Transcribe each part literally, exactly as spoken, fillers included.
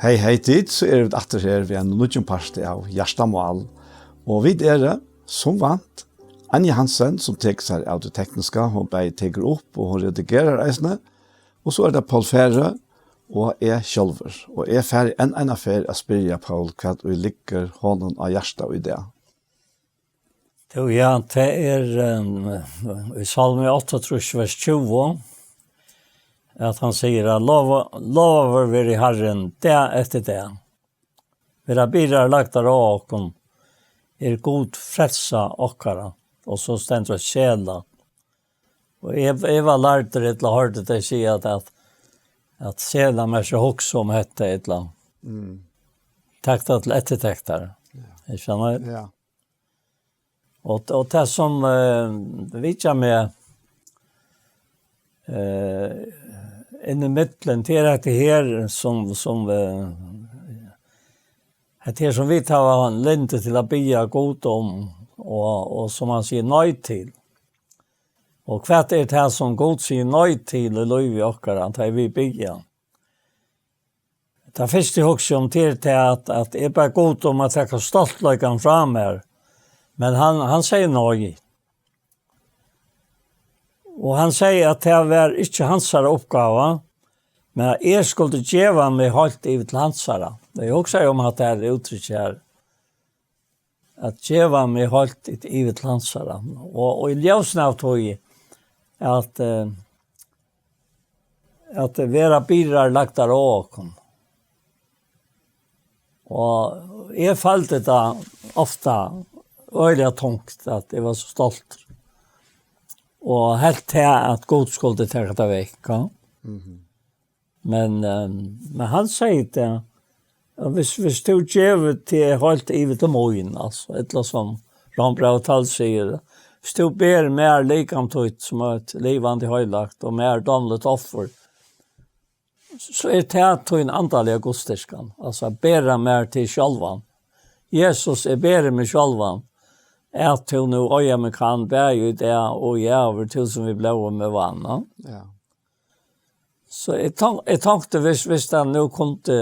Hey, hey, tit, so eru vit aftur her við einum nýggjum parti av Hjartamál. Og vit eru, sum vant, Anja Hansen, sum tekur sær av tí tekniska, hon bæði tekur upp og hon redigerar eisini. Og so er tað Poul Færø og eg sjálvur. Og eg fari enn eina ferð at spyrja Poul, hvat ið liggur honum á hjarta í dag. Jú, ja, tað er, ehm, í Sálmi áttaogtrýss, vers tjúgu, at hann sigur at lova, lovaður veri Harrin dag eftir dag. Verða byrðar lagdar á okkum, er Gud frelsa okkara, og so stendur eitt sela. Og eg, eg var lærdur illa hoyrdi tey siga at, at, at sela merkir hugsa um hetta illa. Mm. Tak tað til eftirtektar. Ja. Eg skjønner. Ja. Og, og tað sum, eh, vitjar meg, eh, inn í millum, tað er hetta her sum, sum, eh, hetta her sum vit hava lyndi til at biðja Gud um, og, og sum hann sigur nei til. Og hvat er tað sum Gud sigur nei til í lívi okkara, tá vit biðja? Tað fyrsta eg hugsi um, tað er tað at, at eg bað Gud um at taka stoltleikan frá mær, men hann, hann segði nei. Og hann segði at tað var ikki hansara uppgáva, men at eg skuldi geva meg heilt yvir til hansara. Eg hugsaði um at tað er úttrykk her, at geva meg heilt yvir til hansara. Og, og í ljósinum av tí at, eh, at verða byrðar lagdar á okkum. Og eg føldi tað ofta øgiliga tungt, at eg var so stoltur. Og helt tað at Gud skuldi taka tað vekk, ja. Mhm. Men, eh, men hann segði tað, at hvis, hvis tú gevur teg heilt yvir til mín, altso, ella sum Rómbrævið tólv sigur, hvis tú ber mær likam títt sum eitt livandi heilagt og mær dámligt offur, so er tað tín andaliga gudsdýrkan, altso at bera mær teg sjálvan. Jesus, eg beri meg sjálvan, at tú nú eiga meg kann, bæði í dag og í ævir, tú sum við blóði meg vann, ja. Ja. So eg tank-, eg tonkti, hvis, hvis tað nú kundi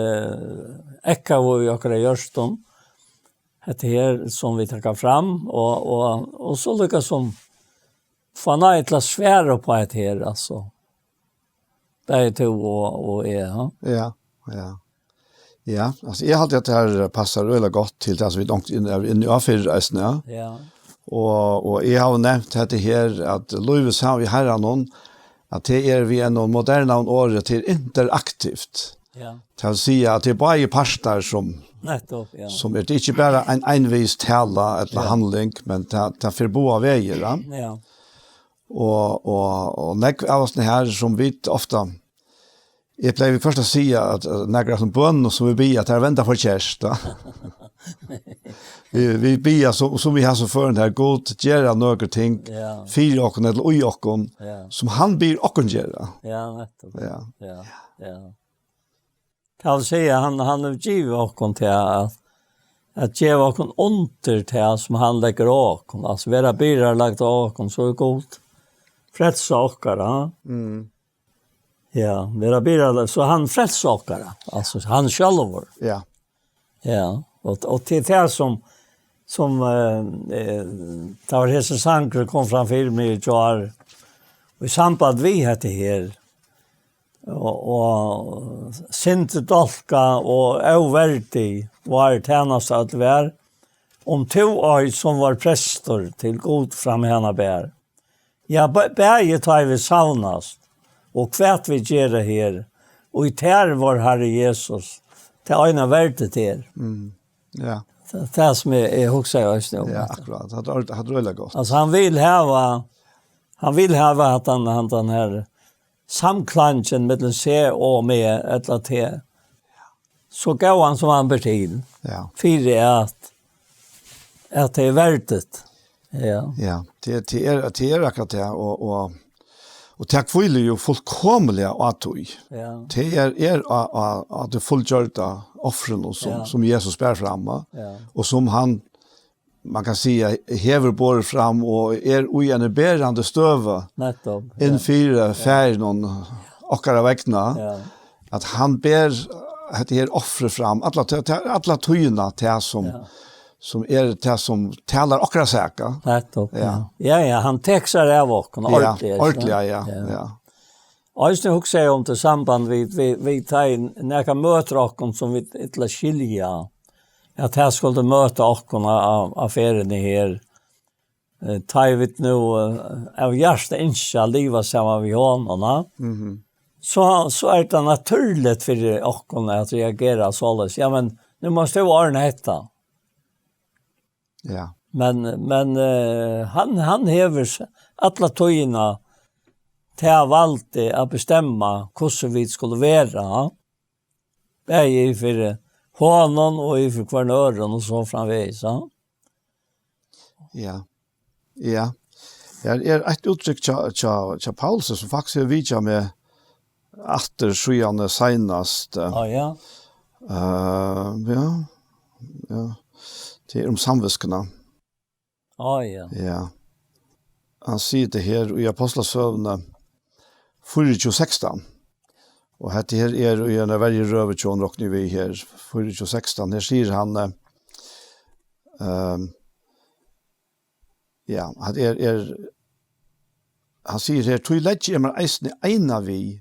ekka í okkara hjørtum, hetta her sum vit taka fram, og, og, og so líka sum fáa nei til at svara upp á hetta her, altso. Bæði tú og, og eg, ha? Ja, ja. Ja, altso, eg haldi at tað her passar øgiliga gott til tað sum vit langt inn, er inni á fyrr eisini, ja. Ja. Og, og eg havi nevnt hetta her, at lívið saman við Harranum, at tað er við einum modernum orði, tað er interaktivt. Ja. Tað vil siga at tað er báðir partar sum, nettopp, ja, sum er, tað er ikki bara ein einvegis tala ella, ja, handling, men tað, tað fer báðar vegir, ja. Ja. Og, og, og nógv av okkum her, sum vit ofta, eg plagi viðhvørt at siga at, at nakrar av teimum bønunum sum vit biðja, tær venda forkert, ja. Vit, vit biðja sum, sum vit hava sum førum her, Gud, gera nøkur ting, ja, fyri okkum ella í okkum, ja, sum hann biður okkum gera. Ja, nettopp. Ja. Ja, ja. Tað vil siga, hann, hann hevur givið okkum til at, at geva okkum undir tað sum hann leggur á okkum. Altso, verða byrðar lagdar á okkum, so er Gud frelsa okkara. Mm. Ja, verða byrðar, so hann frelsa okkara. Altso, hann sjálvur. Ja. Ja, og, og til tað sum, sum, eh, eh, tað var hesin sangur kom fram fyri meg í gjár, og í samband við hetta her, og, og synd dálka og óverdig vár tænasta øll var, um tú ei, sum vár prestur, til Gud fram hana bar. Ja, bæ-, bæði tá ið vit savnast, og hvat vit gera her, og í tær, vár Harri Jesus, tað eina verdigt er. Mm. Ja. Tað, tað sum eg, eg hugsaði eisini um. Ja, akkurát. Hatta er, hatta er øgiliga gott. Altso, hann vil hava, hann vil hava at hann, hann, tann her samklangin millum seg og meg, ella teg, so góðan sum hann ber til, ja, fyri at, at tað er verdigt. Ja. Ja, tað, tað er, tað er akkurát tað, og, og, og tað hvílir jú fullkomiliga á tí. Ja. Tað er, er á, á, á tí fullgjørda ofrinum sum, ja, sum Jesus ber fram, ja, og sum hann, man kann siga, hevur borið fram og er í eini berandi støðu, nettopp, ja, inn fyri, ja, Faðirin okkara vegna, ja, at hann ber hetta her ofrið fram, alla, ta, ta, alla tíðina, tað sum, Ja. sum er tað sum talar okkara sak, ja. Nettopp, Ja. ja. Ja, ja, hann tekur sær av okkum, Ja, ordiliga, ikki ordiliga, sant? ja, Ja. ja. Og just nú hugsi eg um til samband við, við, við tað, nakar møtir okkum sum vit illa skilja, at tað skuldi møta okkum á, á, á ferðini her. Eh, tá ið vit nú, eh, av hjarta ynskja at liva saman við honum, ja? Mhm. So, so er tað natúrligt fyri okkum at reagera soleiðis. Ja, men nú mást tú ordna hetta. Ja. Men, men, eh, hann, hann hevur s-, alla tíðina tað valdið at bestemma hvussu vit skulu vera, ja? Bæði fyri honum og fyri hvørjum øðrum og so framvegis, ja? Ja. Ja. Her er eitt úttrykk hjá, hjá, hjá Paulus, sum faktiskt hevur vitjað meg aftur síðan seinast, eh, Á, ja. eh, ja. Ja. Tað er um samvitskuna. Á, ja. Ja. Hann sigur tað her í Ápostlasøguni fýraogtjúgu sekstan. Og hetta her er í eini verju røðu hjá honum, rokni eg við her, fýraogtjúgu sekstan. Her sigur hann, eh, ehm, ja, hann er, er, hann sigur her: "Tí leggi eg mær eisini eina við,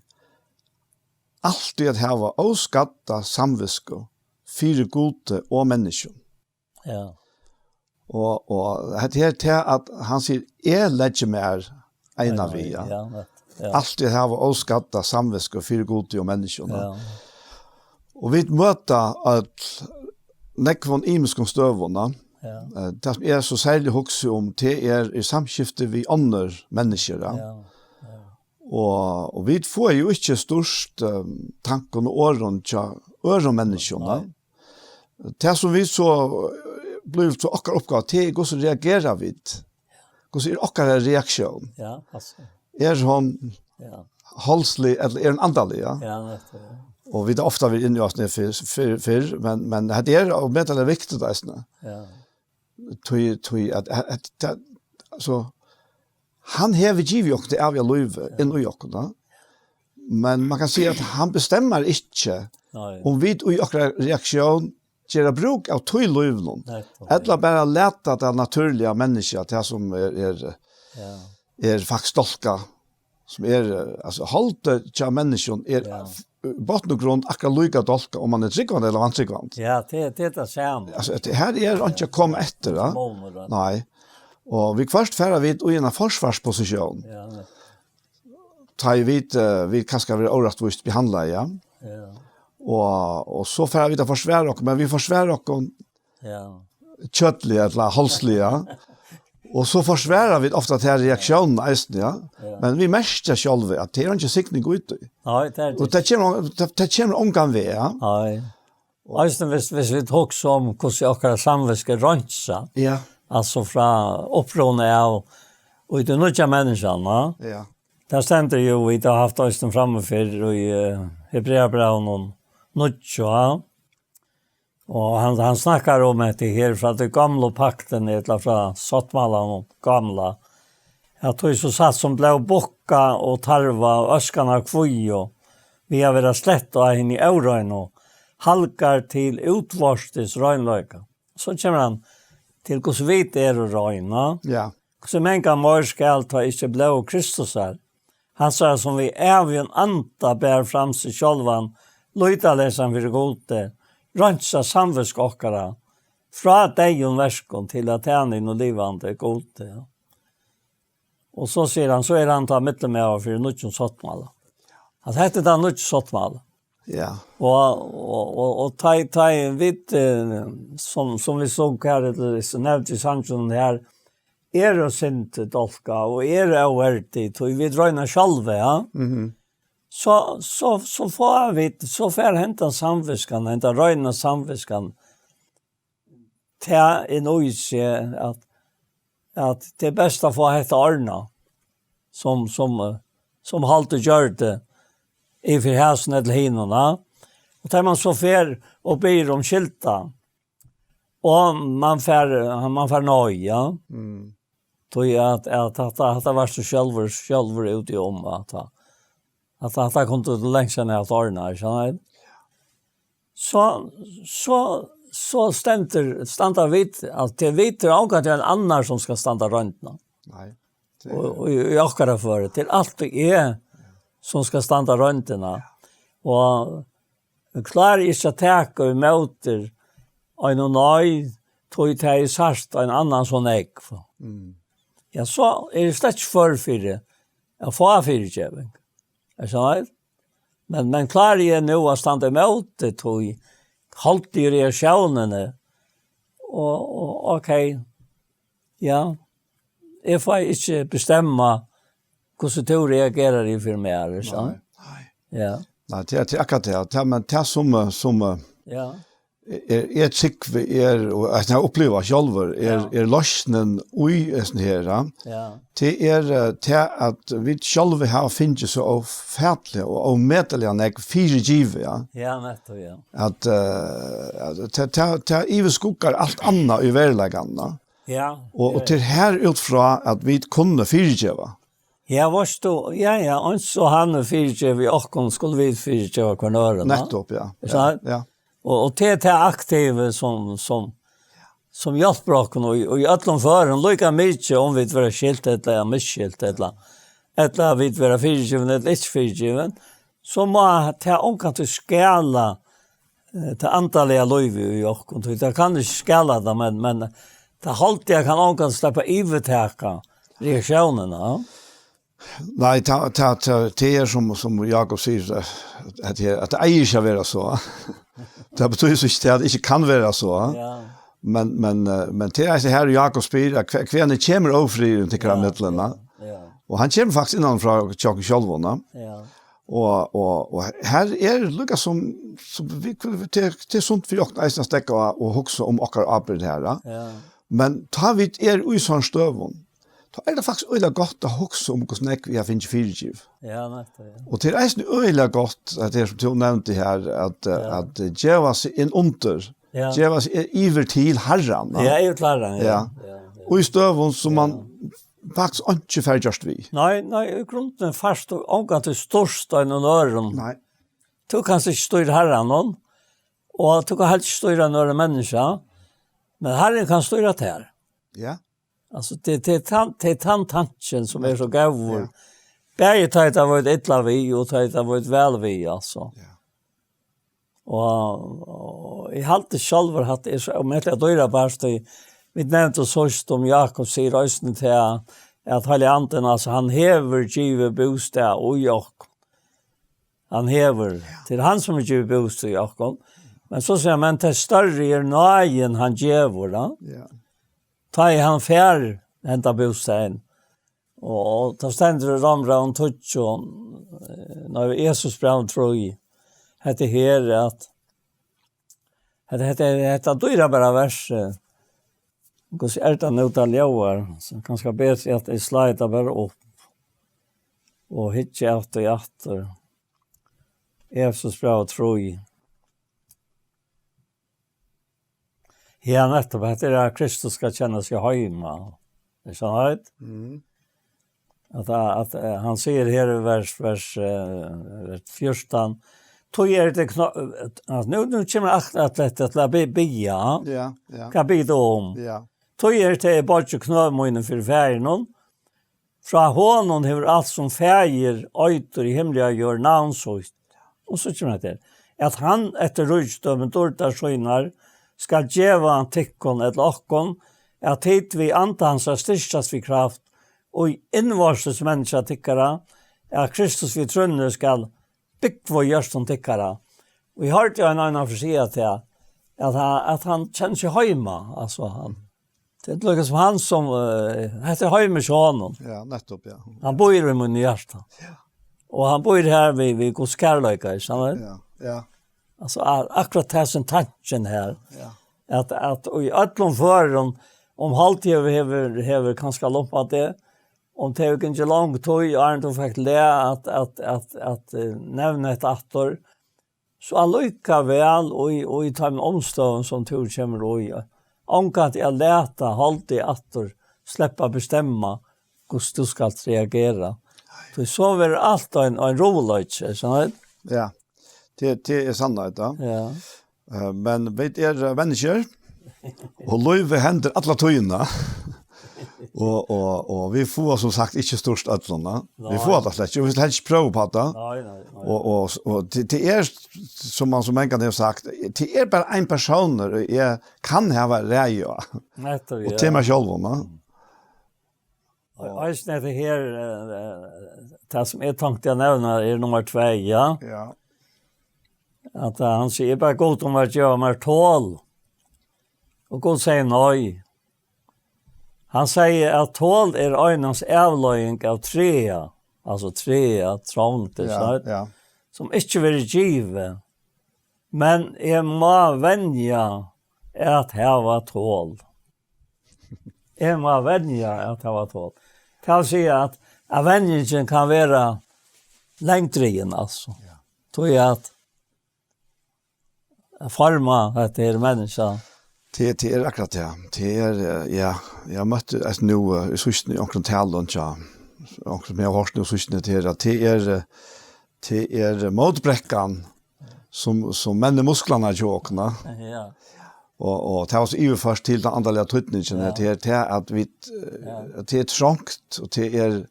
altíð at hava óskadda samvitsku fyri Gudi og menniskjum." Ja. Og, og hetta her, tað at hann sigur: "Eg leggi mær eina við", ja. Ja, nettopp, ja. Altíð at hava óskadda samvitsku fyri Gudi og menniskjum, ja. Ja. Og vit møta øll nógvum ymiskum støðum, ja. Ja. Eh, tað sum eg so serliga hugsi um, tað er í samskifti við onnur menniskju, ja. Ja, ja. Og, og vit fáa jo ikki stýrt, eh, tankum og orðum hjá øðrum menniskjum, ja. Nei. Tað sum vit so, eh, blívur so okkara uppgáva, tað er, hvussu reagera vit? Hvussu er okkara reaktión? Ja, altso. Er hon Ja. holdslig, ella er hon andalig, ja? Ja, nettopp, ja. Og vit hava ofta verið inni á tað fyrr, fyrr, fyrr, men, men hetta er ómetaliga viktigt eisini. Ja. Tí, tí at, at, at, at, so, hann hevur givið okkum tað æviga lívið inn í okkum, ja. Men man kann siga at hann bestemmar ikki, Nei. um vit í okkara reaktión gera brúk av tí lívinum. Nei, ok. Ella bara lata tað natúrliga menniskja, tað sum er, er, Ja. er faktiskt dálkað, sum er, eh, altso, holdið hjá menniskjum er Ja. f-, botn og grund akkurát líka dálkað, um man er trúgvandi ella vantrúgvandi. Ja, tað, tað er tað sama. Altso, at her er einki at koma eftir, ja. Mónur, ja. Nei. Og viðhvørt fara vit í eina forsvarsposisjón. Ja, nettopp. Tá ið vit, eh, vit kanska verða órættvíst behandlað, ja. Ja. Og, og so fara vit at forsvara okkum, men vit forsvara okkum Ja. kjøtliga ella holdsliga. Og so forsvara vit ofta ta reaktiónina eisini, ja. Ja. Men vit merkja sjálvi at tað er eingin signing í tí. Nei, tað er Og tað kemur, tað, tað kemur ongan veg, ja. Nei. Eisini, hvis, hvis vit hugsa um hvussu okkara samvitska er reinsað. Ja. Altso frá uppruna av, og í tí nýggja menniskjan, ja. Ja. Tað stendur jo, vit hava havt eisini frammi fyrr í, eh, Hebreabrævinum níggju, ja. Og hann, hann snakkar um hetta her frá tí gamlu paktini, ella frá sáttmálanum gamla, at tí so satt sum blóð bukka og tarva og øskan av kvígu, við at vera slett á hini óreinu, halgar til útvortis reinleika. So kemur hann til, hvussu vit eru rein, ja. Ja. Hvussu mangan meir skal tá ikki blóð Kristusar, hansara, sum við ævigum anda bar fram seg sjálvan, lýtaleysan fyri Gudi, reinsa samvitsku okkara frá deyðum verkum til at tæna hinum livandi Gudi. Og so sigur hann, so er hann tá millummaður fyri nýggjum sáttmála. At hetta er tann nýggi sáttmáli. Ja. Og, og, og, og tá, tá vit, eh, sum, sum vit sungu her, ella sum nevnt í sanginum her, eru syndadálkað og eru óverdig, tí vit royna sjálvi, ja. Mhm. So, so, so fáa vit, so fer hendan samvitskan, hendan reina samvitskan, tað inn í seg, at, at tað er best at fáa hetta ordnað, sum, sum, eh, sum Haldur gjørdi, í fyri hasum ella hinum, ja. Og tá man so fer og biður um skylda, og man fær, man fær nei, ja. Mm. Tí at, at hatta, hatta var so sjálvur, sjálvur úti um, at, at hatta kundi tú langt síðan havt ordnað, ikki sant? so, so, so stendur, standa vit, at tað er vit, tað er ongantíð ein annar, sum skal standa royndina. Nei. Og, og í, í okkara føri, tað er altíð eg, sum skal standa royndina. Og eg klári ikki at taka ímóti einum nei, tí tað er sært ein annan so nógv. Mm. Ja, so er eg slett ikki før fyri at fáa fyrigeving. Er so vel? Men, men klári eg nú at standa ímóti tí haldi reaktiónini, og, og ok, ja, eg fái ikki bestemma hvussu tú reagerar í fyri mær, er so? Nei, nei. Ja. Nei, tað er, tað er akkurát tað. Tað, men tað sum, sum, ja. Er, er trúgvi, er, og eg havi upplivað sjálvur, er, ja. Er loysnin í hesum her, ja. Ja. Tað er, eh, tað at vit sjálvi hava fingið so ófatiliga og ómetaliga nógv fyrigivið, ja. Ja, nettupp, ja. At, eh, at tað, tað, tað yvirskuggar alt annað í veruleikanum, ja. Ja, og, og ja. Til her út frá at vit kunnu fyrigeva. Ja, veitst tú, ja, ja, eins og hann hevur fyrigivið okkum, skulu vit fyrigeva hvønn øðrum, va? Nettupp, ja. Er sant? Ja, ja. Og, og til tað aktiva sum, sum, sum hjálpir okkum í, í øllum førum, líka mikið um vit verða skilt ella misskilt, ella, ella vit verða fyrigivin ella ikki fyrigivin, so má tað ongantíð skada eh, tað andaliga lívið í okkum. Tí tað kann ikki skada tað, men, men tað haldi eg kann ongan sleppa yvirtaka reaktiónina. Nei, tað, tað, tað, tað er sum, sum Jakob sigur, eh, at, at, at tað eigur ikki at vera so. Tað betýr so ikki, at tað ikki kann vera so. Ja. Men, men, eh, men tað er eisini her Jakob spyr, at hve-, hvenær kemur ófriðurin tykkara millum, ja. Ja. Og hann kemur faktiskt innan frá tjokkum sjálvum, ja. Ja. Og, og, og her er líka sum, sum vit, vit, tað, tað er sunt fyri okkum eisini at steðga og, og hugsa um okkara ábyrgd her, ja. Ja. Men tá vit eru í sovorðnum støðum, tá er tað faktiskt øgiliga gott at hugsa um, hvussu nógv vit hava fingið fyrigivið. Ja, nettupp, ja. Og tað er eisini øgiliga gott, at tað sum tú nevndi her, at, ja. At geva seg inn undir, ja. Geva seg yvir til Harran, ja. Ja, yvir til Harran, ja. Ja. Ja, ja. Og í støðum sum man faktiskt ikki fær gjørt við. Nei, nei, í grundini fært tú ongantíð stýrt av einum øðrum. Nei. Tú kanst ikki stýra Harranum, og tú kanst helst ikki stýra einum øðrum menniskja, men Harrin kann stýra tær. Ja. Altso, tað, tað er tann, tað er tann tankin sum er so góður. Ja. Bæði tá ið tað veit illa við, og tá ið tað veit væl við, altso. Ja. Og, og eg haldi sjálvur at tað er so, um hetta er dýrabart, tí vit nevndu síðst um Jakob sigur eisini til at Heilagi Andin, altso, hann hevur givið bústað í okkum. Hann hevur. Ja. Tað er hann sum hevur givið bústað í okkum. Men so sigur hann, men tað størri er náðin hann gevur, da. Ja. Tá ið hann fær henda bústaðin. Og, og tá stendur í Rómbrævinum tíggju, eh, nei, Efesusbrævinum trý, hetta her, at hetta, hetta, hetta dýrabara versið, hvussu er tað nú, tað ljóðar, so kanska betri at eg slái tað bara upp og hyggi at tí aftur. Efesusbrævinum trý. Ja, nettupp, hetta er at Kristus skal kenna seg heima. Er so heitt? Mm. At, at, eh, hann sigur her í vers, vers, eh, vers fjúrtan, tí er tað kno-, at nú, nú kemur alt, alt hetta til at bi-, biðja. Ja, ja. Hvat biður tú um? Ja. Tí er tað eg boyggi knø míni fyri Faðirinum, frá honum hevur alt sum Faðir eitur í himli og á jørð navn sítt. Og so kemur hetta her. At hann eftir ríkidømi dýrdar sínar skal geva tykkum ella okkum, at tit við anda hansara styrkjast við kraft, og í innvortis menniskja tykkara, at Kristus við trúnni skal búgva í hjørtum tykkara. Og eg hoyrdi ein annan fyri siga tað, at hann, at hann kennir seg heima, altso hann. Tað er líka sum hann sum, eh, hetta er heima hjá honum. Ja, nettupp, ja. Hann býr í mínum hjarta. Ja. Og hann býr her við, við Guds kærleika, ikki sant? Ja, ja. Altso, a-, akkurát hesin tankin her. Ja. At, at í øllum førum, um hálvtíð hevur, hevur, hevur kanska lumpað teg, um tað hevur gingið long tíð, áðrenn tú fekst lag at, at, at, at, eh, nevna hetta aftur, so allíkavæl í, í teimum umstøðum, sum tú kemur í, ongantíð at lata hálvtíð aftur sleppa at bestemma, hvussu tú skalt reagera. Tí so verður alt ein, ein ruðuleiki, er sannheit? Ja, tað, tað er sannheit, ja. Ja. Eh, men vit eru, eh, menniskjur, og lívið hendir alla tíðina. Og, og, og vit fáa sum sagt ikki stýrt øllum, va? Vit Nei. fáa tað slett ikki, og vit slett ikki prøva upp á tað. Nei, nei, nei. Og, og, og til, til er, sum man sum engan hevur sagt, til er bara ein persónur, og eg kann hava ræði á. Nettopp, Og ja. til meg sjálvum, va? Og eisini hetta her, eh, eh, tað sum eg tonkti at nevna er nummar tvey, ja. Ja. At, eh, hann sigur, "Eg bað Gud um at geva mær tol." Og Gud segði nei. Hann segði at tol er einans avleiðing av træa, altso træa, trónd, Ja, sant? ja. sum ikki verður givið. Men eg má venja at hava tol. Eg má venja at hava tol. Tað vil siga at, at venjingin kann vera langdrigin, altso. Ja. Tí at, at forma hetta her menniskja. Tað, tað er akkurát tað. Tað er, eh, ja, eg møtti eitt nú, eh, í síðstuni, onkrum talum, ja, onkrum sum eg havi hoyrt nú síðstuni, tað er, at tað er, eh, tað er mótbrekkan, sum, sum mennir musklarnar hjá okkum, va? Ja. Og, og tað var so yvirført til tann andaliga týdningin, Ja. at her, tað at vit, eh, Ja. at tað er trongt, og tað er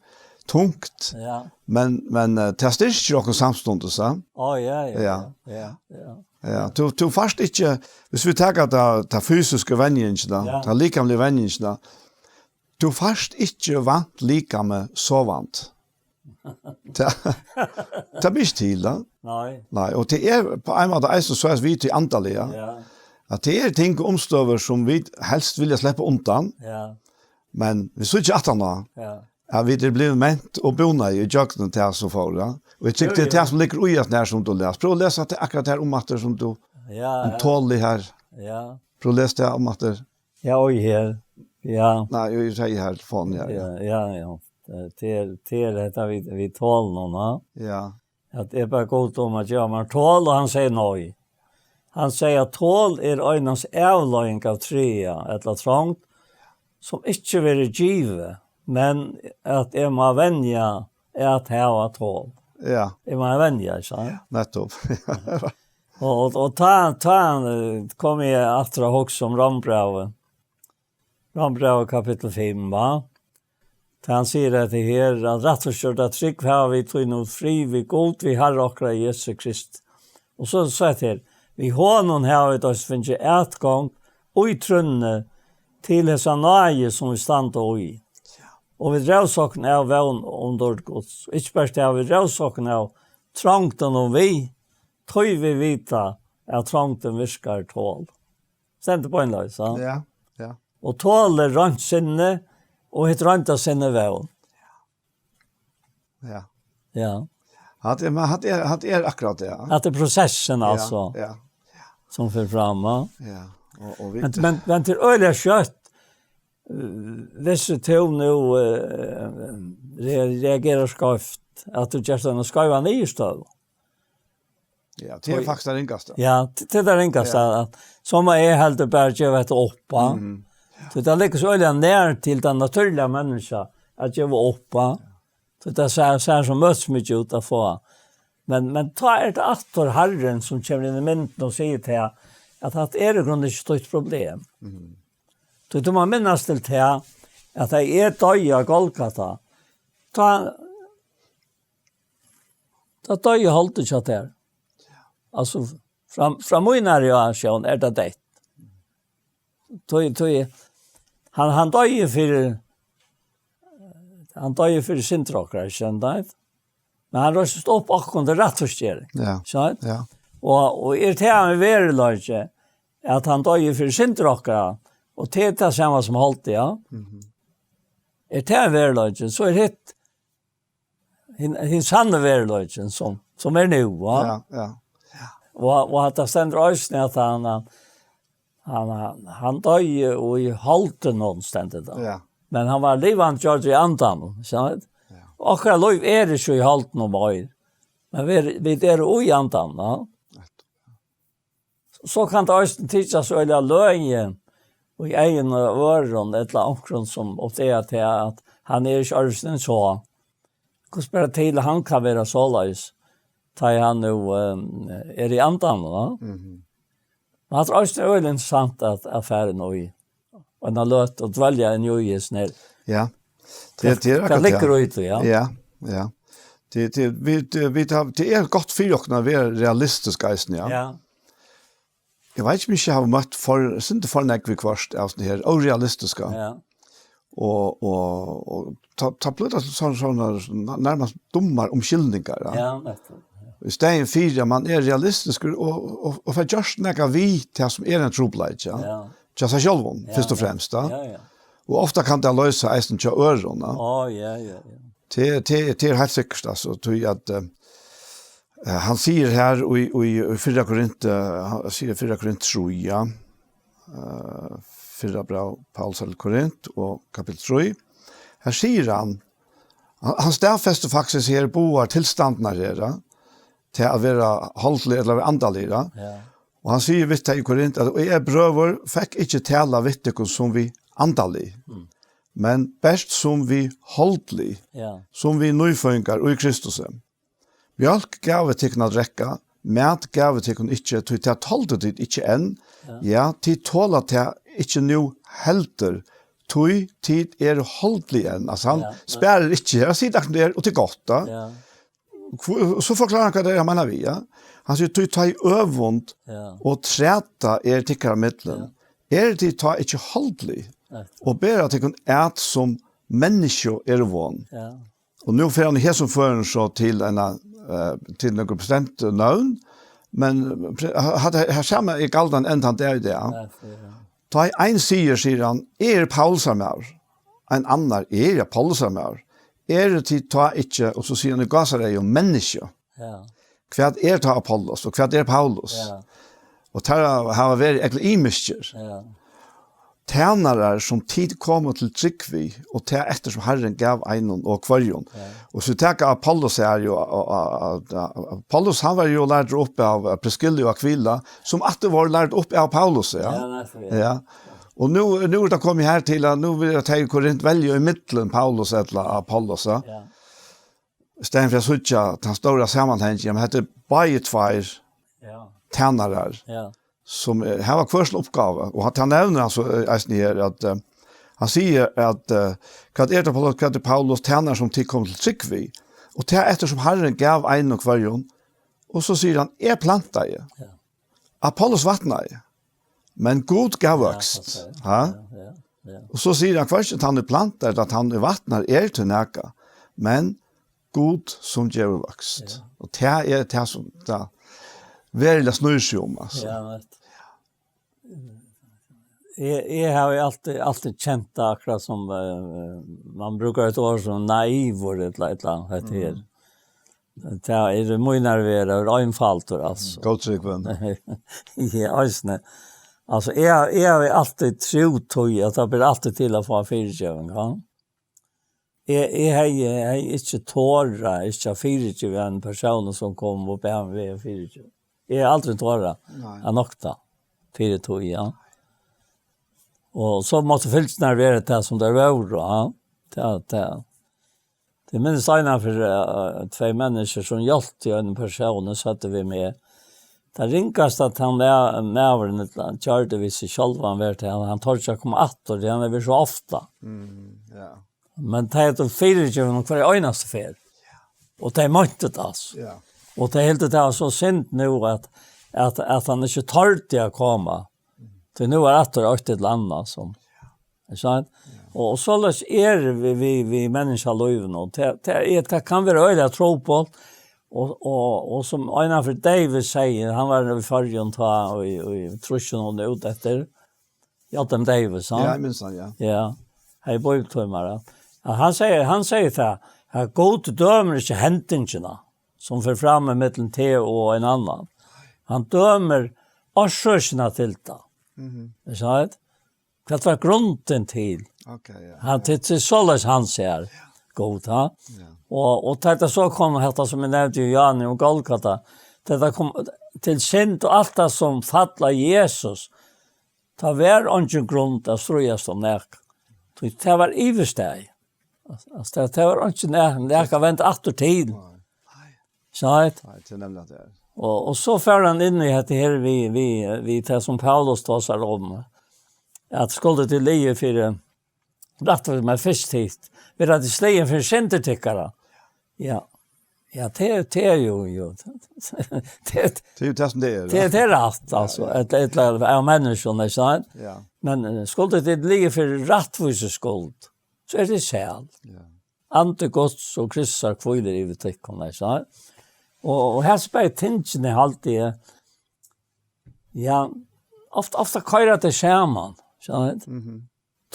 tungt, Ja. men, men, eh, tað styrkir okkum samstundis, va? Á, ja, ja, Ja. ja, ja, ja. Ja, tú, tú fært ikki, hvis vit taka ta, ta fysiska venjingina, Ja. ta likamliga venjingina, tú fært ikki vant likamið sovandi. Tað, tað ber ikki til, va? Nei. Nei, og tað er á ein máta eisini so, at vit eru andaliga, Ja. at tað er ting og umstøður, sum vit helst vilja sleppa undan, Ja. men vit síggja aftan á, Ja. at vit eru blivin ment og búnað í gjøgnum tað sum fór, ja. Og eg tykki, Jú, tað er jú. tað sum liggur í at nær sum tú les. Prøv at lesa tað akkurát her um aftur sum tú, Ja, um her. tolið her. Ja. Prøv at lesa tað um aftur. Ja, og her. Ja. Nei, eg sigi her, faen, ja, ja. Ja, ja, ja. Eh, til, til dette vi, vi tåler nå, va? Ja. At eg bað Gud um at geva mær tol, og hann segði nei. Hann segði at tol er einans avleiðing av træa, ella trongt, sum ikki verður givið, men at eg má venja at hava tol. Ja. Eg má venja, ikki sant? Nettopp. Og, og, og tá, tá, eh, kom eg aftur at hugsa um Rómbrævið. Rómbrævið kapittul fimm, va? Tá hann sigur hetta her, at rættvísgjørda trúgv hava vit tí nú frið við Gud, við Harra okkara Jesu Krist. Og so, so hetta her, við honum hava vit eisini fingið atgongd í trúnni til hesa náði, sum vit standa í. Og vit rósa okkum av vón um dýrd Guds. Ikki bert tað, vit rósa okkum av trongdum og við, tí vit vita, at trongdin virkar tol. Stendur beinleiðis, ja. Ja, ja. Og tol er reint sinni, og hitt reinda sinni vón. Ja. Ja. Hatta er, men hatta er, hatta er akkurát tað, ja. At tað er prosessin, Ja, altso, ja. sum fer fram, va? Ja. Og, og vit Men, men, men til øgiliga skjótt, eh, hvis tú nú, eh, re-, reagerar skeivt, at tú gert eina skeiva niðurstøðu. Ja, tað er Oj. faktiskt tað ringasta. Ja, t-, tað er tað ringasta, Ja. at sum eg heldur bara geva hetta upp, va? Mhm. So tað liggur so øgiliga nær til tann natúrliga menniskja at geva upp, va? So tað sær, sær so møtt mikið út at fáa. Men, men tá er tað aftur Harrin sum kemur inn í myndina og sigur til at hatta er í grunden ikki títt problem. Mhm. So tú má minnast til tað at tá eg doyði á Golgata, tá, tá doyði holdið hjá tær. Altso, frá, frá mínari reaktión er tað deytt. Tí, tí, hann, hann doyði fyri, hann doyði fyri syndir okkara, ikki sant? Men hann reistist upp okkum til rættvísgerðing, Ja. sant? Ja. Og, og er tað ein veruleiki, at hann doyði fyri syndir okkara, og tað er tað sama sum holdið, ja? Mhm. Er tað ein veruleiki, so er hitt hin, hin sanni veruleikin, sum, sum er nú, va? Ja, ja. Og, og at tað stendur eisini at hann, hann, hann, hann doyði í holdinum, stendur tað. Ja. Men hann var livandi gjørdur í andanum, sant? Ja. Okkara lív er ikki í holdinum meir, men vit, vit eru í andanum, va? Nettupp. So kann tað eisini tykjast øgiliga løgið í eygum á øðrum, ella onkrum sum uppdagar tað, at hann er ikki øðrvísi enn so. Hvussu ber til, hann kann vera soleiðis, tá ið hann nú, eh, er í andanum, va? Mhm. Men hatta er eisini øgiliga interessant at, at fara inn í. Og eina løtu og dvelja inn í hesum her. Ja. Tað, tað er Hvat akkurát liggur tað. Í tí, ja? Ja, ja. Tað, tað, vit, vit hava, tað er gott fyri okkum at vera realistisk eisini, ja. Ja. Eg veit ikki, um eg havi møtt for, sindur for nógv viðhvørt av sånn her órealistiska. Ja. Og, og, og ta, ta blívur tað sånn, sånn, nærmast dummar umskylningar, ja. Ja, nettopp. Ja. Í staðin fyri at man er realistiskur og, og, og fær gjørt nakað við tað sum er ein trupulleiki, ja. Ja. Hjá sær sjálvum, Ja, fyrst og ja. fremst, ja. Ja, ja. Og ofta kann tað loysa eisini hjá øðrum, ja. Á, ja, ja, ja. Tað, tað, tað er heilt sikkert, altso, tí at, eh, eh, hann sigur her í, í, í fyrra Korint, eh, hann sigur fyrra Korint trý, ja. Eh, fyrra bræv Pauls til Korint og kapittul trý. Her sigur hann, hann, hann staðfestir faktiskt her báðar tilstandirnar her, ja. Til at vera holdlig ella vera andaligur, ja. Ja. Og hann sigur við tey í Korint, at: «Og eg, brøður, fekk ikki tala við tykkum sum við andalig, Mm. men bert sum við holdlig, Ja. sum við nýføðingar í Kristusi. Mjólk gav eg tykkum at drekka, mat gav eg tykkum ikki, tí tað toldu tit ikki enn. Ja. Ja, tit tola tað ikki nú heldur, tí tit eru holdlig enn.» Altso, hann Ja, ja. sparir ikki, hann sigur akkurát tað, og tað er gott, ja. Ja. Hvo-, so forklarar hann hvat tað er, hann meinar við, ja. Hann sigur, tí tá ið øvund Ja. og træta er tykkara millum, Ja. eru tit tá ikki holdlig, Nei. og bera tykkum at sum menniskju eru von. Ja. Og nú fer hann í hesum førum so til eina, eh, til nøkur bestemt nøvn, men pre-, ha-, ha-, her sama er galdandi enn tann dag í dag. Ja, for, ja. Tá ið ein sigur, sigur hann, eg eri Paulusar maður, ein annar, eg eri Apollos maður. Eru tit tá ikki, og so sigur hann í gásareygum, menniskju? Ja. Hvat er tá Apollos, og hvat er Paulus? Ja. Og teir hava verið ekle ymiskir. Ja. Tænarar sum tit komu til trúgv við, og tað eftir sum Harrin gav einum og hvørjum. Ja. Og so taka Apollos her jo, og, og, og, og, Apollos, hann var jo lærdur upp av, av Priskillu og Akvila, sum aftur var lærd upp av Paulus, ja. Ja, nettopp, ja. Ja. Og nú, nú er tað komið her til, at nú vil eg ta í Korint velja í millum Paulus ella Apollos, ja. Ja. Í staðin fyri at síggja tann stóra samanhangin, men hetta er báðir tveir Ja. tænarar, Ja. sum, eh, hava hvør sína uppgávu. Og hann, hann nevnir altso, eh, eisini her, at, eh, hann sigur at, eh, hvat er tað, Paulus, hvat er Paulus, tænari sum tit komu til trúgv við? Og tað eftir sum Harrin gav einum og hvørjum. Og so sigur hann, eg plantaði. Ja. Apollos vatnaði, men Gud gav Ja, vøkst. Pastor. Ha? Ja, ja, ja. Og so sigur hann, hvørki tann ið plantar, ella tann ið vatnar, er til nakað, men Gud sum gevur vøkst. Ja. Og tað er tað sum tað veruliga snýr seg um, altso. Ja, veit. Eg, eg havi altíð, altíð kent tað akkurát sum, eh, man brúkar eitt orð sum naivur ella, ella hetta her. Mm. Tað er mínar verðir, er einfaldur, altso. Góðtrúgvin. Ja, eisini. Altso, eg, eg havi altíð trúð tí at tað ber altíð til at fáa fyrigeving, ja. Eg, eg hevði, eg hevði ikki torað, ikki at fyrigeva ein persón sum kom og bað meg vega fyrigeving. Eg hevði aldri torað Nei. at nokta fyri tí, ja. Og so mátti fylgjurnar vera tað sum tær vóru, ja. Tað, tað. Tað minnist eina fyri, eh, tvey menniskju sum hjálpti einum persóni, søgdu við meg. Tað ringasta at hann ma-, maðurin ella gjørdi við seg sjálvan var, at hann, hann tordi ikki at koma aftur, tí hann hevði verið so ofta. Mm, ja. Men tey høvdu fyrigivið honum hvørja einastu ferð. Og tey meintu tað, altso. Ja. Og tey hildu tað var so synd nú, at, at, at hann ikki tordi at koma. Tí nú er aftur eitt ella annað sum, ikki sant? Ja. Og, og soleiðis er við, við, við menniskjalívinum, og tað, tað er, tað kann vera øgiliga trupult, og, og, og sum Einar David sigur, hann var í Føroyum tá, og í, og í trýssunum og út eftir, J M Davidson. Ja, eg minnist hann, ja. Ja, her í Bíbliutímar, ja. Ja, hann sigur, hann sigur tað, at Gud dømir ikki hendingina, sum fer fram ímillum teg og ein annan. Hann dømir orsøkina til tað. Mhm. Ikki sant? Hvat var grundin til? Ok, ja. Hann, til, til soleiðis hann sær Gud, ha? Ja. Og, og tá tað so kom, hetta sum eg nevndi í Johannes um Golgata, tá tað kom til synd og alt tað sum fall á Jesus, tá var eingin grund at stríðast um nakað. Tí tað var yvirstaðið. Altso, tað, tað var eingin na-, nakað at venda aftur til. Nei. Nei. Nei, tað er nemliga tað. Og, og so fer hann inn í hetta her við, við, við tað sum Paulus tosar um, at skuldi tit ligið fyri rættvísi, men fyrst hitt, vera tit slegin fyri syndir tykkara. Ja, ja, tað er, tað er jú, jú. Tað, Det er jo det som det er. tað, tað er rætt, altso. Et, et, av menniskjum, ikki sant? Ja. Men eh, skuldi tit ligið fyri rættvísi skuld, so er tað sæl. Ja. Andi Guds og Kristus hvílir yvir tykkum, ikki sant? Og, og her spyr tingini, haldi eg, ja, ofta, ofta koyra tað saman, sant? Mhm.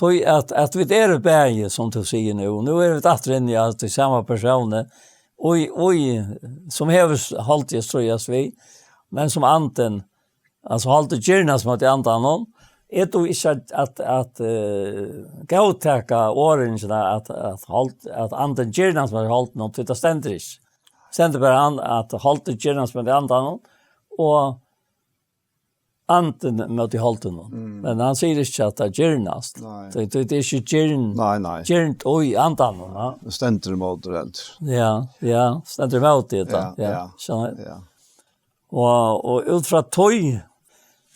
Tøy at, at vit eru bæði, sum tú sigur nú. Nú eru vit aftur inni í at tað sama persóni, og, og, sum hevur s- haldið strøyast við, men sum andin, altso haldið girnast móti andanum, er tú ikki at, at, at uh, góðtaka orðingina at, at, hold, at andin girnast móti holdinum, tí tað stendur ikki. Stendur bara hann at holdið girnast móti andanum, og andin móti holdinum. Men hann sigur ikki at tað girnast. Nei. Tað, tað, tað er ikki girn, Nei, nei. Girnd í andanum, ja. Stendur imóti heldur. Ja, ja, stendur imóti hetta. Ja, Ja, ja. So, Ja. og, og út frá tí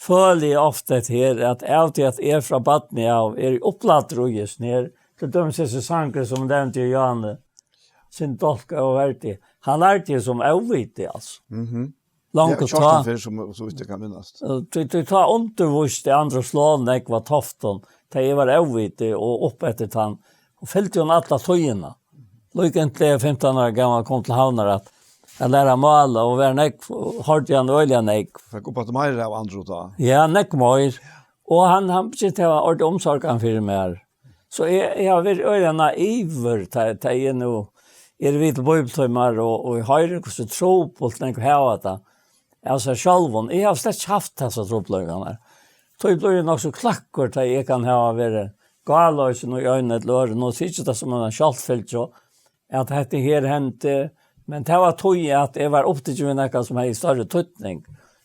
føli eg ofta hetta her, at av tí at eg frá barni av er upplættur í hesum her, til dømis hesi sangir sum nevndi Johanne, sin dálk og verdi. Hann lærdi sum óviti, altso. Mhm. Longu Ja, tá. kjartan fyrr, som, så vidt jeg kan minnes. Eh, Tí, tí tá undirvísti Andrus Lon nógv á Toftum, tá eg var óviti og upp eftir tann, og fylgdi hon alla tíðina. Líka inntil eg fimtan ára gamal kom til Havnar at, at læra mál, og var nógv, og hoyrdi hann øgiliga nógv. Fikk upp at meira av Andrew da. Ja, nógv meir. Og hann, hann begynti at hava orðið umsorgan fyri mær. So eg, eg havi verið øgiliga naivur, tá, tá eg nú er við til bíbliutímar og, og eg hoyri hvussu trupult nógv hava tað av sær sjálvum. Eg havi slett ikki havt hesar trupulleikarnar. Tí blívi eg nokk so kløkkur, tá eg kann hava verið gáloysin í einum ella øðrum, og tykist tað sum eina sjálvfylgju, at hetta her hendi, men tað var tí, at eg var upptikin við nakað, sum hevði størri týdning,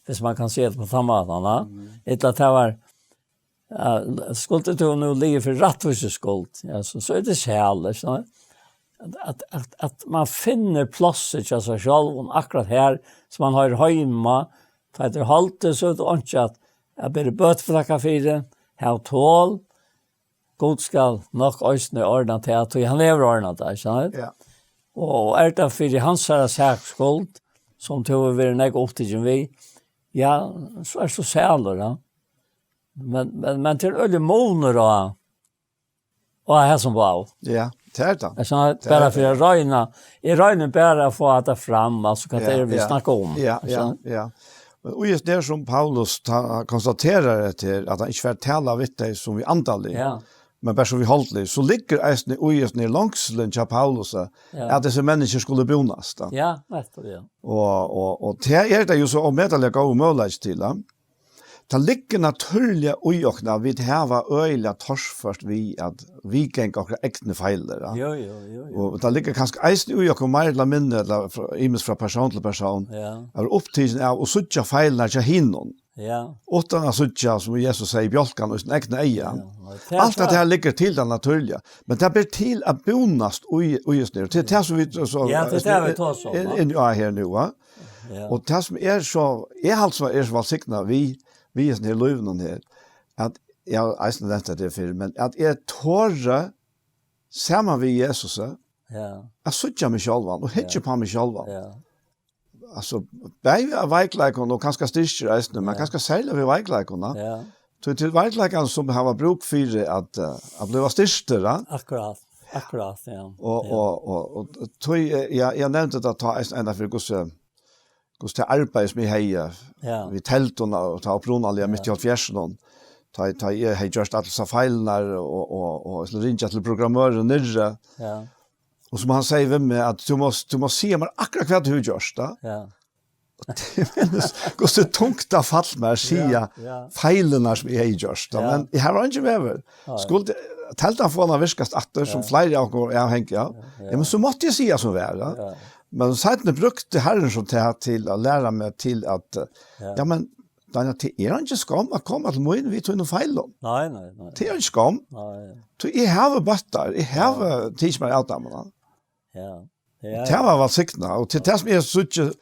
viss man kann siga tað á tann mátan, ja. Ella at tað var, ja, skuldi tú nú ligið fyri rættvísi skuld, ja, so, so er tað sælir, so at, at, at, at man finnur plássið hjá sær sjálvum, akkurát har, sum man hoyrir heima, tá tað er haldið, so er tað einki at, at bera bøtuflagg fyri, hav tol, Gud skal nokk eisini ordna tað, tí hann hevur ordnað tað, ikki sant? Ja. Og er tað fyri hansara saks skuld, sum tú hevur verið nógv upptikin við, ja, so ert tú sælur, ja. Men, men, men tað er øgiligur munur á, á hesum báðum. Ja, tað er tað. Er sant? Bara fyri at royna, eg royni bara at fáa hetta fram, altso, hvat Ja, er vit ja. Snakka um. Ja, Er ja, sant? Ja. Men í hesum her sum Paulus ta, konstaterar hetta her, at hann ikki fær tala við tey sum við andaliga, Ja. men bara sum við holdliga, so liggur eisini í hesum her longslin hjá Paulus, Ja. at hesir menniskjur skulu búnast. Da. Ja, nettopp, ja. Og, og, og tað er tað jo so ómetaliga góður møguleiki til, da. Tað liggur natúrliga í okkum at vit hava øgiliga torført við at viðganga okkara egnu feilir, ja. Jo, jo, jo, jo. Og tað liggur kanska eisini í okkum meir ella minni, ella frá, ymiskt frá persón til persón, Ja. at vera upptikin av og síggja feilirnar hjá hinum, Ja. uttan at síggja, sum Jesus segði, bjálkan í sín egna eyga. Ja, og tað Alt at tað liggur til tað natúrliga, men tað ber til at búnast í, í hesum her. Til tað sum vit so Ja, til tað vit tosa um, er, va? er, ja, her nú, va? Ja. Og tað sum er so, eg haldi sum er so vælsignað við, við hesum her lívinum her, at eg havi eisini nevnt tað fyrr, men at eg tori saman við Jesus, eh, Ja. at síggja meg sjálvan og hyggja Ja. upp á meg sjálvan. Ja. Altso, bæði av veikleikum og kanska styrkir eisini, men Ja. kanska serliga við veikleikum, ja. Ja. Tí til veikleikan sum hava brúk fyri at, eh, at bliva styrktir, ja. Akkurát. Akkurát, ja. Og, Ja. og, og, og tí, eh, ja, eg nevndi tað tá eisini enda fyri hvussu, hvussu tað arbeiði sum eg hevði, eh, Ja. við telduna og tá upprunaliga mitt í hálvfjerðsunum. Tá, tá eg hevði gjørt allar hesar feilirnar og, og, og, og ringt til programmørin niðri. Ja. Og sum hann segði við meg, at tú mást, tú mást siga mær akkurát hvat tú hevur gjørt, da. Ja. Eg minnist, hvussu tungt tað fall mær at siga Ja, ja. feilirnar sum eg hevði gjørt, da. Ja. Men eg havi eingin vegur. Nei. Skuldi teldan fáa hana at virkast aftur, sum Ja. fleiri av okkum eru avhengig av. Ja, ja. Ja, men so mátti eg siga sum var, da. Ja. Men seinni brúkti Harrin so tað til at læra meg til at, eh, Ja. ja, men Daniel, tað er eingin skomm at koma til mín við tínum feilum. Nei, nei, nei. Tað er eingin skomm. Nei. Tí eg havi bøtt tær, eg havi tikið mær av teimum, da. Ja. Ja. Tað var vælsignað, og til tað sum eg síggi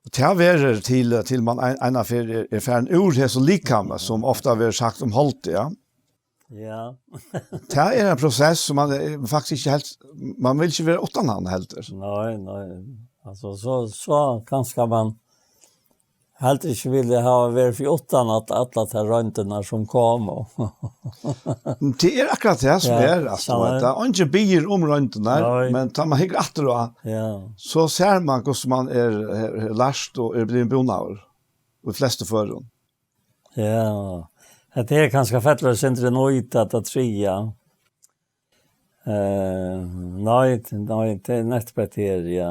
Og tað verður til, til man ein, eina ferð er, er farin úr hesum likami, sum ofta verður sagt um holdið, ja. Ja. Tað er ein prosess sum man eh, faktiskt ikki helt, man vil ikki vera uttan hann heldur. Nei, nei. Altso, so, so kanska man heldur ikki vildi hava verið fyri uttan at allar tær royndirnar sum komu. Tað er akkurát tað sum Ja, er, altso, sannur. Tað er ikki biður um royndirnar, Nei. Men tá man hyggur aftur á, Ja. So sær man hvussu man er, er, er lært og er blivin búnaður í flestu førum. Ja. Hetta her kanska fellur eitt sindur í nýt at tað triðja. Eh, nei, nei, tað er nettopp hetta her, ja.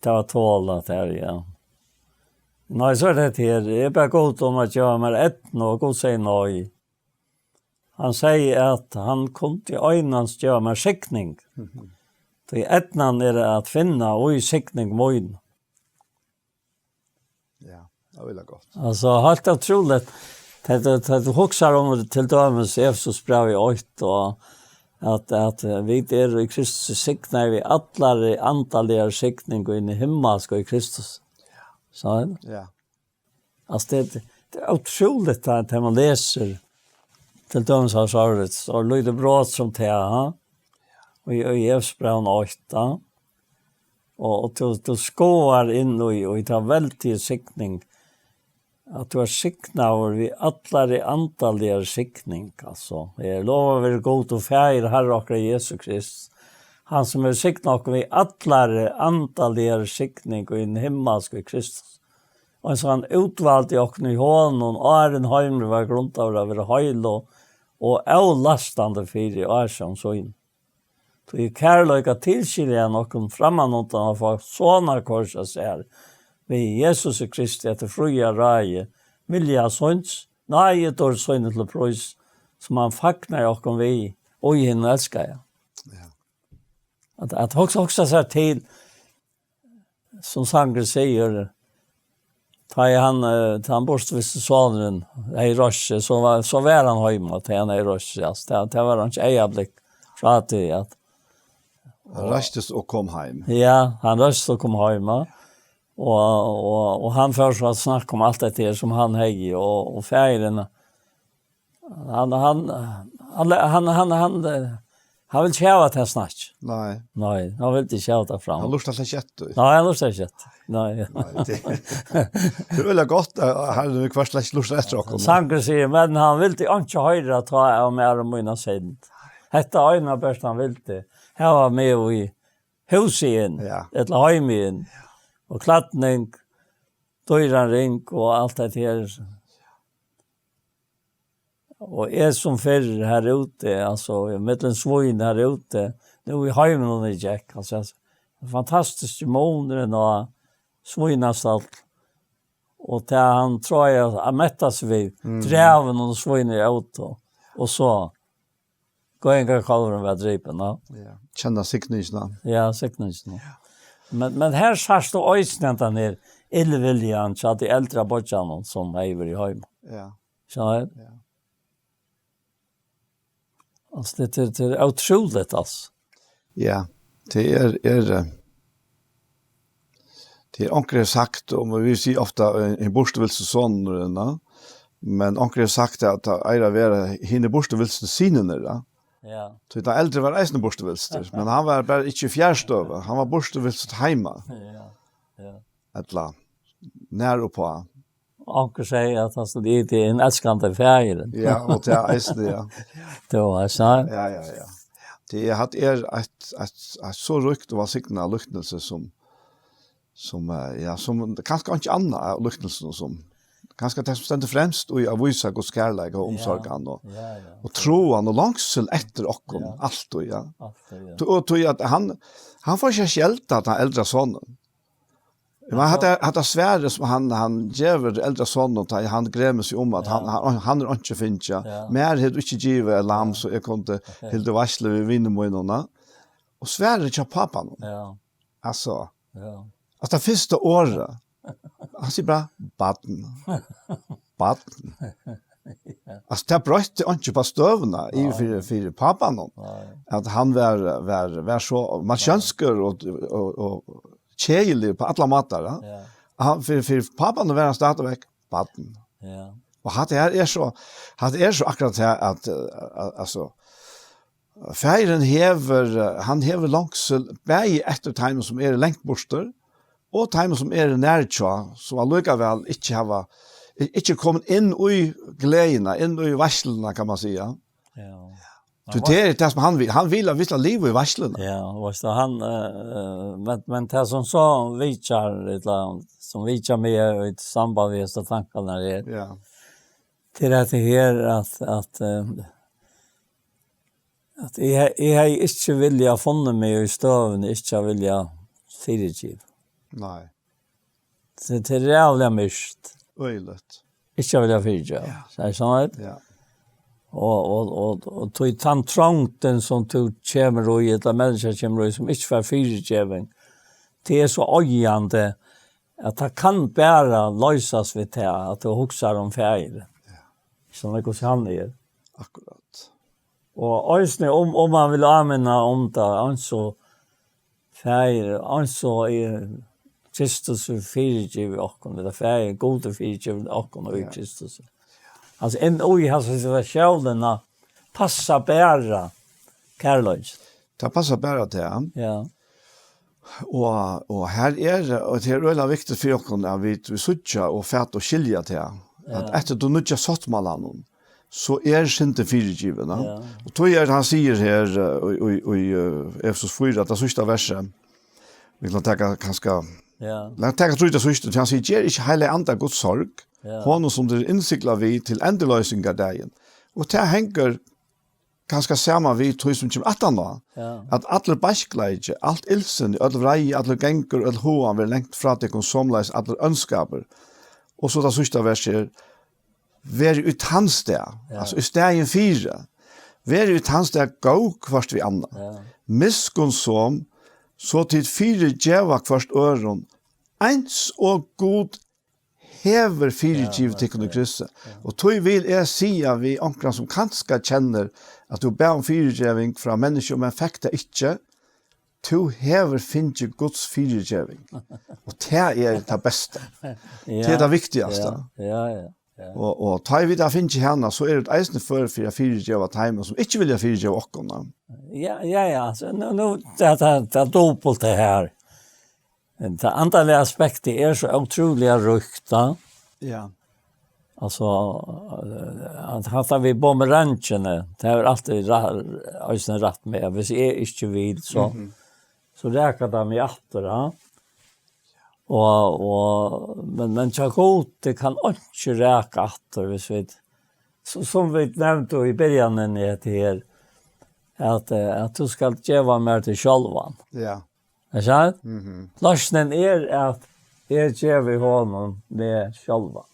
Tað var tolað her, ja. Nei, so er tað her. Eg bað Gud um at geva mær eydnu, og Gud segði nei. Hann segði at hann kundi einans geva mær signing. Mhm. Tí eydnan er at finna í signing mín. Ja, tað er veldig gott. Altso, heilt ótrúligt. Tað, tað, tað, tú hugsar um til dømis Efesusbrævið eitt, og at, at vit eru í Kristus signaði við allari andaligari signing og inn í himmalsk og í Kristus. Ja. So, Ja. Altso, tað, tað er ótrúligt at, at man lesur til dømis av Sárits, og lítið brot sum tað, ha? Og í, í Efesusbrævið eitt, ha? Og, og tú, tú skoðar inn í, og í ta veldigu signing, at tú er signaður við allari andaligari signing, altso. Eg lovi veri Gud og Faðir Harra okkara Jesu Krist, hann sum hevur signað okkum við allari andaligari signing í himmalsku í Kristus. Og eins og hann útvaldi okkum í honum, áðrenn heimurin var grundaður, at vera heil og, og avlastandi fyri ásjón sín. Tí í kærleika tilskiljaði hann okkum frammanundan at fáa sonarkors av sær, við Jesusi Kristi eftir fría ráði, vilja síns, náði dýrd síni til prís, sum hann fagnaði okkum við, og í hinum elskaða. Ja. At, at hugsa, hugsa sær til, sum sangurin sigur, tá ið hann, eh, tá hann burturvilsti sonurin, hevði reist seg, so var, so var hann heima, tá hann hevði reist seg, altso, tað, tað var einki eygnablík frá tí at Hann reistist og kom heim. Ja, hann reistist og kom heim, ja. Og, og, og hann fór so at snakka um alt hetta her sum hann hevði, og, og faðirin, hann, hann, hann, hann, hann, hann, eh, hann vil ikki hava tað snakk. Nei. Nei, hann vil ikki hava tað fram. Hann lurtar slett ikki eftir. Nei, hann lurtar ikki eftir. Nei. Nei, tað, tað er veldig gott, at hann viðhvørt slett ikki lurtar eftir okkum. Sangurin sigur, men hann vildi ikki hoyra tá av mær og mína synd. Hetta eina bert hann vildi. Hava meg í húsið inn, Ja. ella heim inn. Og klædning, dýran ring og alt hetta her. Og eg sum fyrr her úti, altso, millum svín her úti, nú í heiminum eg gekk, altso, ein fantastiskur munur á svínastall og tað hann tráði at metta seg við, Mm. drevin og svín í ótu, og so gøðingarkálvurin var dripin, ja. Ja. Kenna signingina. Ja, signingina. Men, men her sært tú eisini hendan her illviljan hjá tí eldra beiggjanum sum hevði verið heima. Ja. Skilur tú? Ja. Altso, tað, tað, tað er ótrúligt, altso. Ja, tað er, er, eh, tað er onkur hevur sagt, og vit siga ofta, eh, hin burturvilsti sonurin, ja. Men onkur hevur sagt at tað eigur at vera hinir burturvilstu synirnir, ja. Ja. Tí tann eldri var eisini burturvilstur, men hann var bara ikki í fjarstøðu, hann var burturvilstur heima. Ja, ja. Ella nær uppá. Onkur sigur at hann skuldi givið til hin elskandi faðirin. Ja, og tað eisini, ja. Tað var so. Ja, ja, ja. Tað er, hatta er eitt, eitt, eitt so ríkt og vælsignað líknilsi sum, sum, eh, ja, sum kanska einki annað av líknilsum sum, kanska tað sum stendur fremst í at vísa Guds kærleika og Ja, umsorgan og, ja, ja. og trúan og longsul eftir okkum, Ja. altíð, ja. Altíð, ja. Tú, og tú, at hann, hann fór ikki at skelda tann eldra sonin. Men hatta, hatta svarið sum hann, hann gevur eldra soninum, tá hann gremur seg um at Ja. hann, hann, hann er einki fingið. Ja. Mær hevur tú ikki givið lamb, so eg kundi Ok. hildið veitslu við vinum mínum, ja. Og svarið hjá pápanum. Ja. Altso, Ja. altso, tað fyrsta orðið. Hann sigur bara, "Barn." Barn. Altso, tað broytti einki upp á støðuna í, Ja. fyri, fyri pápanum. Nei. At hann var, var, var so mansjønskur og, og, og keðilig på alla måtar, ja. Ja. Hann, fyri, fyri pápan var hann stadigvæk barn. Ja. Og hatta her er so, hatta er so akkurát her, at, eh, al-, altso, faðirin hevur, eh, hann hevur longsul bæði eftir teimum, sum eru langt burtur, og teimum, sum eru nær hjá, sum allíkavæl ikki hava, i-, ikki komin inn í gleðina, inn í veitsluna, kann man siga. Ja. So tað er tað, sum hann vil. Hann vil, at vit skal liva í veitsluni. Ja, og veitst tú, hann, eh, men, men tað sum so vitjar, ella, sum vitjar meg í samband við hesar tankarnar her, ja, til at det her, at, at, eh, at eg, eg hevði ikki viljað funnet meg í støðuni, ikki at vilja fyrigiva. Nei. So tað er ræðuliga myrkt. Øgiligt. Ikki at vilja fyrigeva. Ja. So er sannheit. Ja. Og, og, og, og tí tann trongdin, sum tú kemur í, ella menniskja kemur í, sum ikki fær fyrigeving, tað er so oyðandi, at tað kann bara loysast við tað, at tú hugsar um faðirin. Ja. Sum er, hvussu hann er. Akkurát. Og eisini um, um man vil áminna um tað, eins og Faðir, eins og er Kristus hevur fyrigivið okkum, ella Faðir, Gud hevur fyrigivið okkum í, ja, Kristus. Altso, inn í hasa situatiónina passar bara kærleikin. Tað passar bara til hann. Ja. Og, og her er, og tað er øgiliga viktigt fyri okkum at vit, vit síggja og fata og skilja tað, at, ja, eftir tí nýggja sáttmálanum, so er syndin fyrigivin, ja. Ja. Og tí er, hann sigur her, eh, í, í, í, eh, Efesus fýra, tað síðsta versið, vit kunnu taka kanska, ja, lat taka trý tað síðsta, tí hann sigur: "Ger ikki Heilaga Anda Guds sorg, ja, honum sum tit eru innsiglað við til endurloysingardagin." Og tað hongur kanska saman við tí sum kemur aftaná, ja, at allur beiskleiki, alt illsinni, øll vreiði, allur gangur, øll háðan verður langt frá tykkum, somuleiðis allur óndskapur. Og so tað síðsta versið er: "Verið í tann stað", ja, altso í staðin fyri, "verið í tann stað góð hvørt við annað, ja, miskunnsom, so tit fyrigeva hvørt øðrum, eins og Gud hevur fyrigivið, ja, tykkum í Kristi." Ja. Og tí vil eg siga við onkran sum kanska kennir at tú bað um fyrigeving frá menniskjum, men fekk tað ikki, tú hevur fingið Guds fyrigeving. Og tað er tað besta. Ja. Tað er tað viktigasta. Ja, ja, ja. Ja. Og, og tá vit hava fingið hana, so eru vit eisini før fyri at fyrigeva teimum, sum ikki vilja fyrigeva okkum, da. Ja, ja, ja. So nú, nú, tað, tað, tað er dupult, tað her. Men tað andaliga aspektið er so ótrúliga ríkt, da. Ja. Altso, eh, at hatta við bumerangini, tað hevur altíð ra-, eisini rætt við, at hvis eg ikki vil, so, mhm, so rakar tað meg aftur, ja. Og, og, men, men hjá Gudi kann einki raka aftur, hvis vit, so, sum vit nevndu í byrjanini, hetta her, at, eh, at tú skalt geva mær teg sjálvan. Ja. Er sant? Mhm. Loysnin er at eg gevi honum meg sjálvan.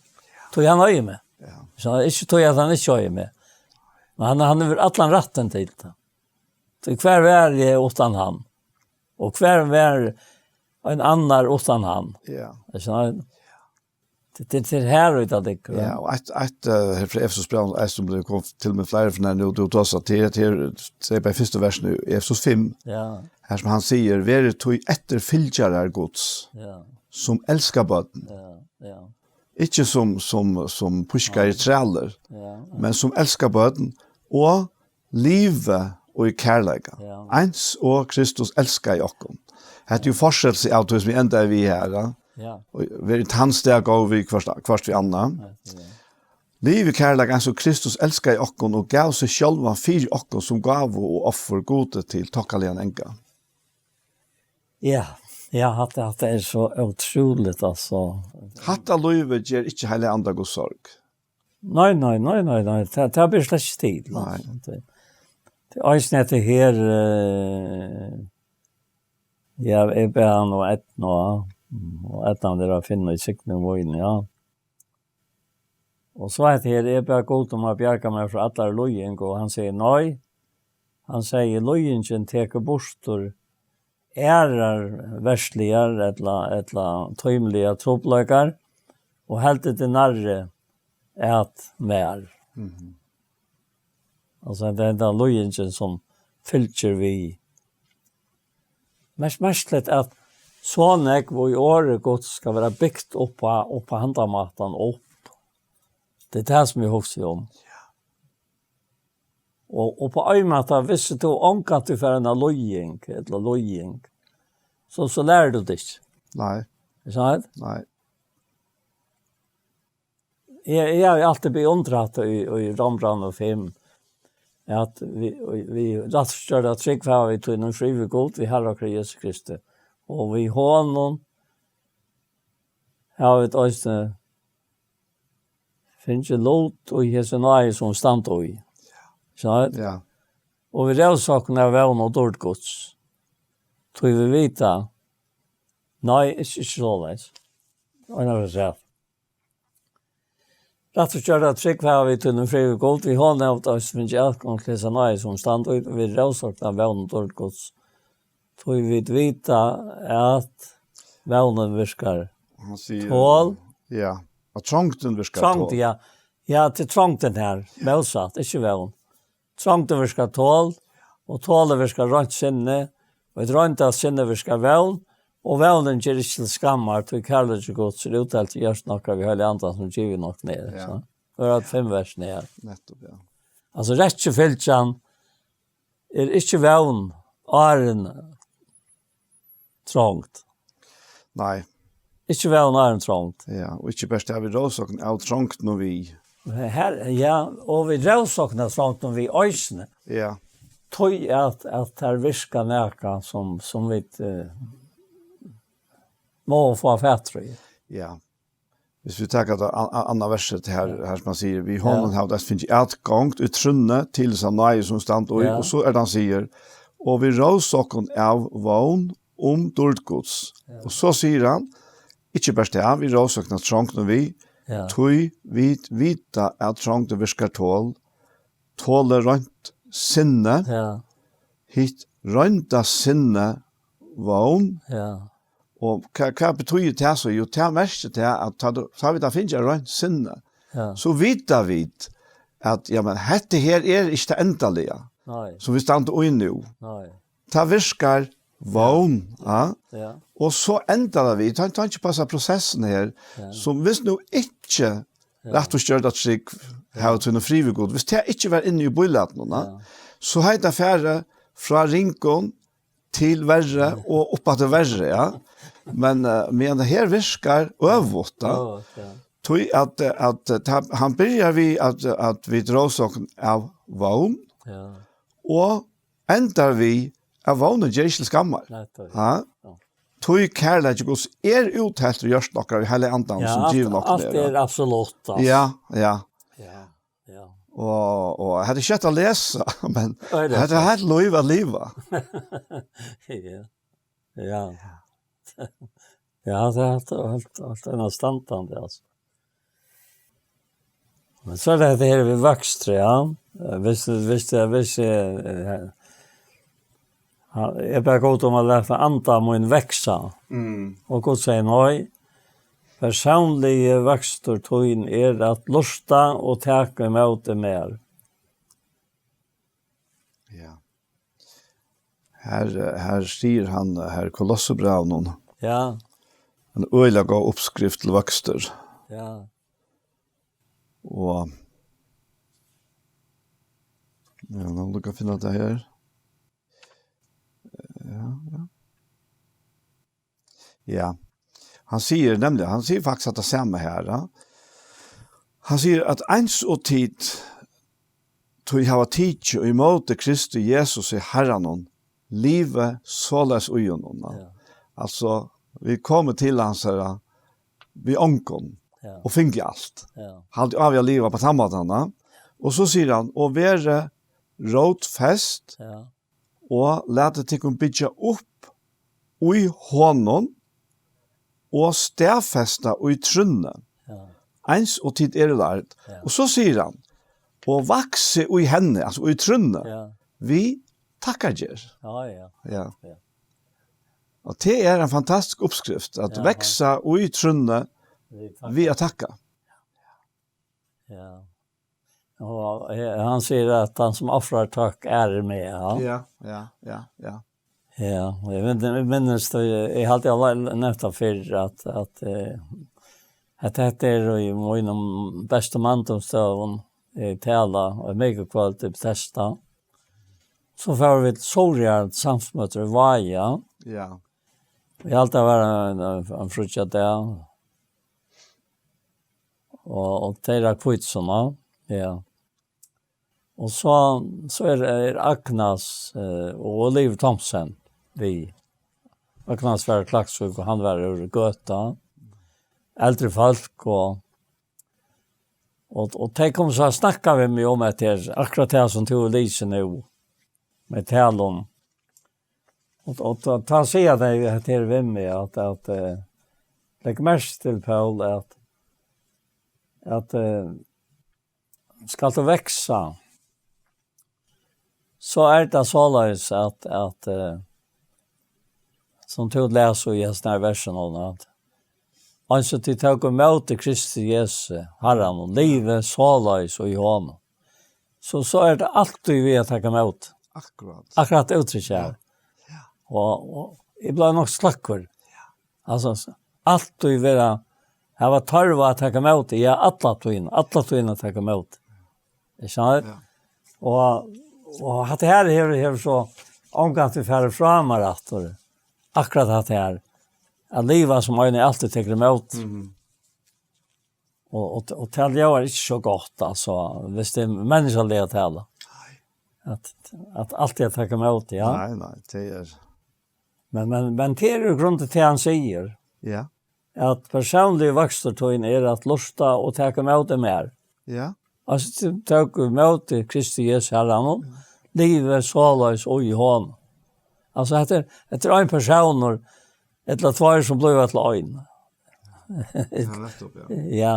Tí hann eigur meg. Ja. So ikki tí at hann ikki eigur meg. Men hann, hann hevur allan rættin til tað. Tí hvar var eg uttan hann? Og hvar var ein annar uttan hann? Ja. Er sant? Tað, tað, tað er her, veit at det, ja, og eitt, eitt, eh, her frá Efesus brev, eitt sum blívur kom til meg fleiri ferðir nú, tú tosar til, til, til bara fyrstu versið í Efesus fimm. Ja. Her sum hann sigur: "Verið tí eftirfylgjarar Guds, ja, sum elska børn." Ja, ja. Ikki sum, sum, sum pískaðir trælir, ja, ja, men sum elska børn, og liva í kærleika, ja, eins og Kristus elskaði okkum. Hetta er jo fortsettelse av tí sum vit endaðu við her, ja. Ja. Og verið í tann stað góð við hvørt, hvørt við annað. Ja, ja. Liva í kærleika, eins og Kristus elskaði okkum og gav seg sjálvan fyri okkum sum gávu og offur Gudi til tokkaligan anga. Ja, ja, hatta, hatta er so ótrúligt, altso. Hatta lívið ger ikki Heilaga Anda Guds sorg. Nei, nei, nei, nei, nei. Tað, tað ber slett ikki til, nei, altso. Tað, tað er eisini hetta her, eh, ja, eg bað hann og Eydnu, og Eydnan er at finna í signing mín, ja. Og so hetta her, eg bað Gud um at bjarga mær frá allari líðing, og hann segði nei. Hann segði: "Líðingin tekur burtur aðrar verðsligar ella, ella tímiligar trupulleikar, og heldur teg nærri at mær." Mhm. Altso, tað er henda líðingin sum fylgir við. Mest merkiligt at So nógv í orði Guds skal vera bygt upp á, upp á handan mátan upp. Tað er tað, sum eg hugsi um. Og, og á ein máta, viss tú ongantíð fært eina líðing, ella líðing, so, so lærir tú tað ikki. Nei. Er tað sant? Nei. Eg, eg havi altíð beundrað hatta í, í Rómbrævinum fimm, at vit, vit, vit rættvísgjørda trúgv hava vit í hinum eina trúgv, Gud, vit Harra okkara Jesu Kristi. Og við honum hava vit eisini fingið lut í hesi náði, sum vit standa í. So, ja. Og vit rósa okkum av vón og dýrd Guds. Tí vit vita, nei, ikki, ikki soleiðis. Og ein av seg. Rættvísgjørda trúgv hava vit í hinum eina trúgv, Gud, við honum hava vit eisini fingið atgongd til hesa náði, sum vit standa í, og vit rósa okkum av vón og dýrd Guds. Tí vit vita, at vónin virkar. Hann sigur, tol. Ja, at trongdin virkar, trongd, tol. Ja. Ja, til trongdin her, mótsatt, ikki vón. Trongdin virkar tol, og tolið virkar reint sinni, og eitt reint sinni virkar vón, og vónin ger ikki til skammar, tí kærleiki Guds er útheltur í hjørtum okkara við Heilaga Andanum, sum givin okkum er. Ja. So, tað eru fimm vers her. Nettupp, ja. Altso, rættvísgjørdan er ikki vón, áðrenn trongd. Nei. Ikki vón, áðrenn trongd. Ja, og ikki bert har, vit rósa okkum av trongdini við. Her, ja, og vit rósa okkum av trongdini við eisini. Ja. Tí at, at her virkar nakað sum, sum vit, eh, mugu fáa fatur í. Ja. Hvis vit taka tað an-, an-, annað versið her, ja, her sum hann sigur, við honum, ja, hava vit fingið atgongd í trúnni til hesa náði, sum vit standa í, ja, og so er tað hann sigur, og vit rósa okkum av vón um dýrd Guds. Ja. Og so sigur hann, ikki bert tað, vit rósa okkum av trongdini við, ja, tí vit vita, at trongdin virkar tol, tolið reint sinni, ja, hitt reinda sinnið vón, ja. Og hvat, hvat betýðir tað so? Jú, tað merkir tað, at tá tú, tá vit hava fingið reint sinni, ja, so vita vit, at, ja, men hetta her er ikki tað endaliga, nei, sum vit standa í nú. Nei. Tað virkar vón, ja. Ja. Og so endar tað við, tá, tá ikki passar prosessen her, ja, sum viss nú ikki, ja, rættvísgjørda trúgv, ja, hava tú nú frið við Gud. Viss tað ikki var inni í bílætinum, ja, so hevði tað farið frá ringum til verri og upp aftur verri, ja. Men, eh, men her virkar øvugt, ja. Øvugt, ja. Tí at, eh, at, eh, ta-, hann byrjar við at, at vit rósa okkum av vón, ja, og endar við at vónin ger ikki til skammar. Nei, tað er, ha? Ja. Tí kærleiki Guds er útheltur í hjørtum okkara við Heilaga Andanum, ja, sum givin okkum er, ja. Alt er absolutt, altso. Ja, ja. Ja. Ja. Og, og hetta er skjótt at lesa, men hetta er heilt lív at liva. Ja. Ja. Ja, tað er heilt, heilt, heilt enastandandi, altso. Men so er tað hetta her við vøkstri, ja. Eh, viss, viss, viss, eh, Hann, eg bað Gud um at lata anda mín vaksa. Mm. Og Gud segði: Nei, persónligi vøkstur tín er at lurta og taka ímóti mær. Ja. Her, her sigur hann, her í Kolossebrævinum. Ja. Ein øgiliga góð uppskrift til vøkstur. Ja. Og, ja, nú, tú kanst finna tað her. Ja, ja. Ja. Hann sigur nemliga, hann sigur faktiskt tað sama her, ja. Hann sigur at eins og tit, tí hava tikið ímóti Kristi Jesusi Harranum, liva soleiðis í honum, ja. Ja. Altso, vit komu til hansara við ongum, ja, og fingu alt. Ja. Haldið á við at liva á tann mátan, ja. Og so sigur hann, og verið rótfest, ja, og latið tykkum byggja upp í honum og staðfesta í trúnni, ja, eins og tit eru lærd. Ja. Og so sigur hann, og vaksið í henni, altso í trúnni, ja, við takkargerð. Ja, ja. Ja. Ja. Og tað er ein fantastisk uppskrift, at, ja, vaksa í trúnni við takk, við at takka. Ja. Og he-, hann sigur at hann sum ofrar takk ærir meg, ja. Ja, ja, ja, ja. Ja, eg min-, eg minnist, og eg, eg haldi, eg har nevnt tað fyrr, at, at, eh, at hetta er í mínum bestu manndomsdøgum, eg tala, og mikukvøld í Betesda. So fóru vit til Suðuroyar samsmøtir í Vági. Ja. Eg haldi, tað var ein, ein, ein fríggjadag. Og, og tey eru hvítusunnu, ja. Og so, so er, er Agnes, eh, og Oliver Thomsen við. Agnes var í Klaksvík, og hann var úr Gøta. Eldri fólk, og, og, og tey komu so at snakka við meg um at her, akkurát tað sum tú lesur nú, við talum. Og, og tá, tá siga tey at her við meg, at, at, eh, legg merki til, Poul, at, at, eh, skal tú veksa, so er tað soleiðis, at, at, eh, sum tú lesur í hesum her versunum, at eins og tit tóku ímóti Kristi Jesu, Harranum, og livið soleiðis í honum, so, so er tað altíð við at taka ímóti. Akkurát. Akkurát úttrykk her. Ja. Og, og eg bleiv nokk sløkkur. Altso, s-, altíð vera, hava tørv at taka ímóti, ja, alla tíðina, alla tíðina taka ímóti. Ikki sant? Ja. Og, og hatta her hevur, hevur so ongantíð farið frá mær aftur. Akkurát hatta her. At liva sum ein ið altíð tekur ímóti. Mhm. Og, og, og tað ljóðar ikki so gott, altso, viss tað er menniskjaliga at tala. Nei. At, at altíð at taka ímóti, ja. Nei, nei, tað er Men, men, men tað er í grunden tað hann sigur. Ja. At persónligur vøkstur tín er at lurta og taka ímóti mær. Ja. Altso, tók ímóti Kristi Jesu Harranum, livið soleiðis og í honum. Altso, hetta er, hetta er ein persónur, ella tveir sum blíva til ein. Ja, nettupp, ja. Ja.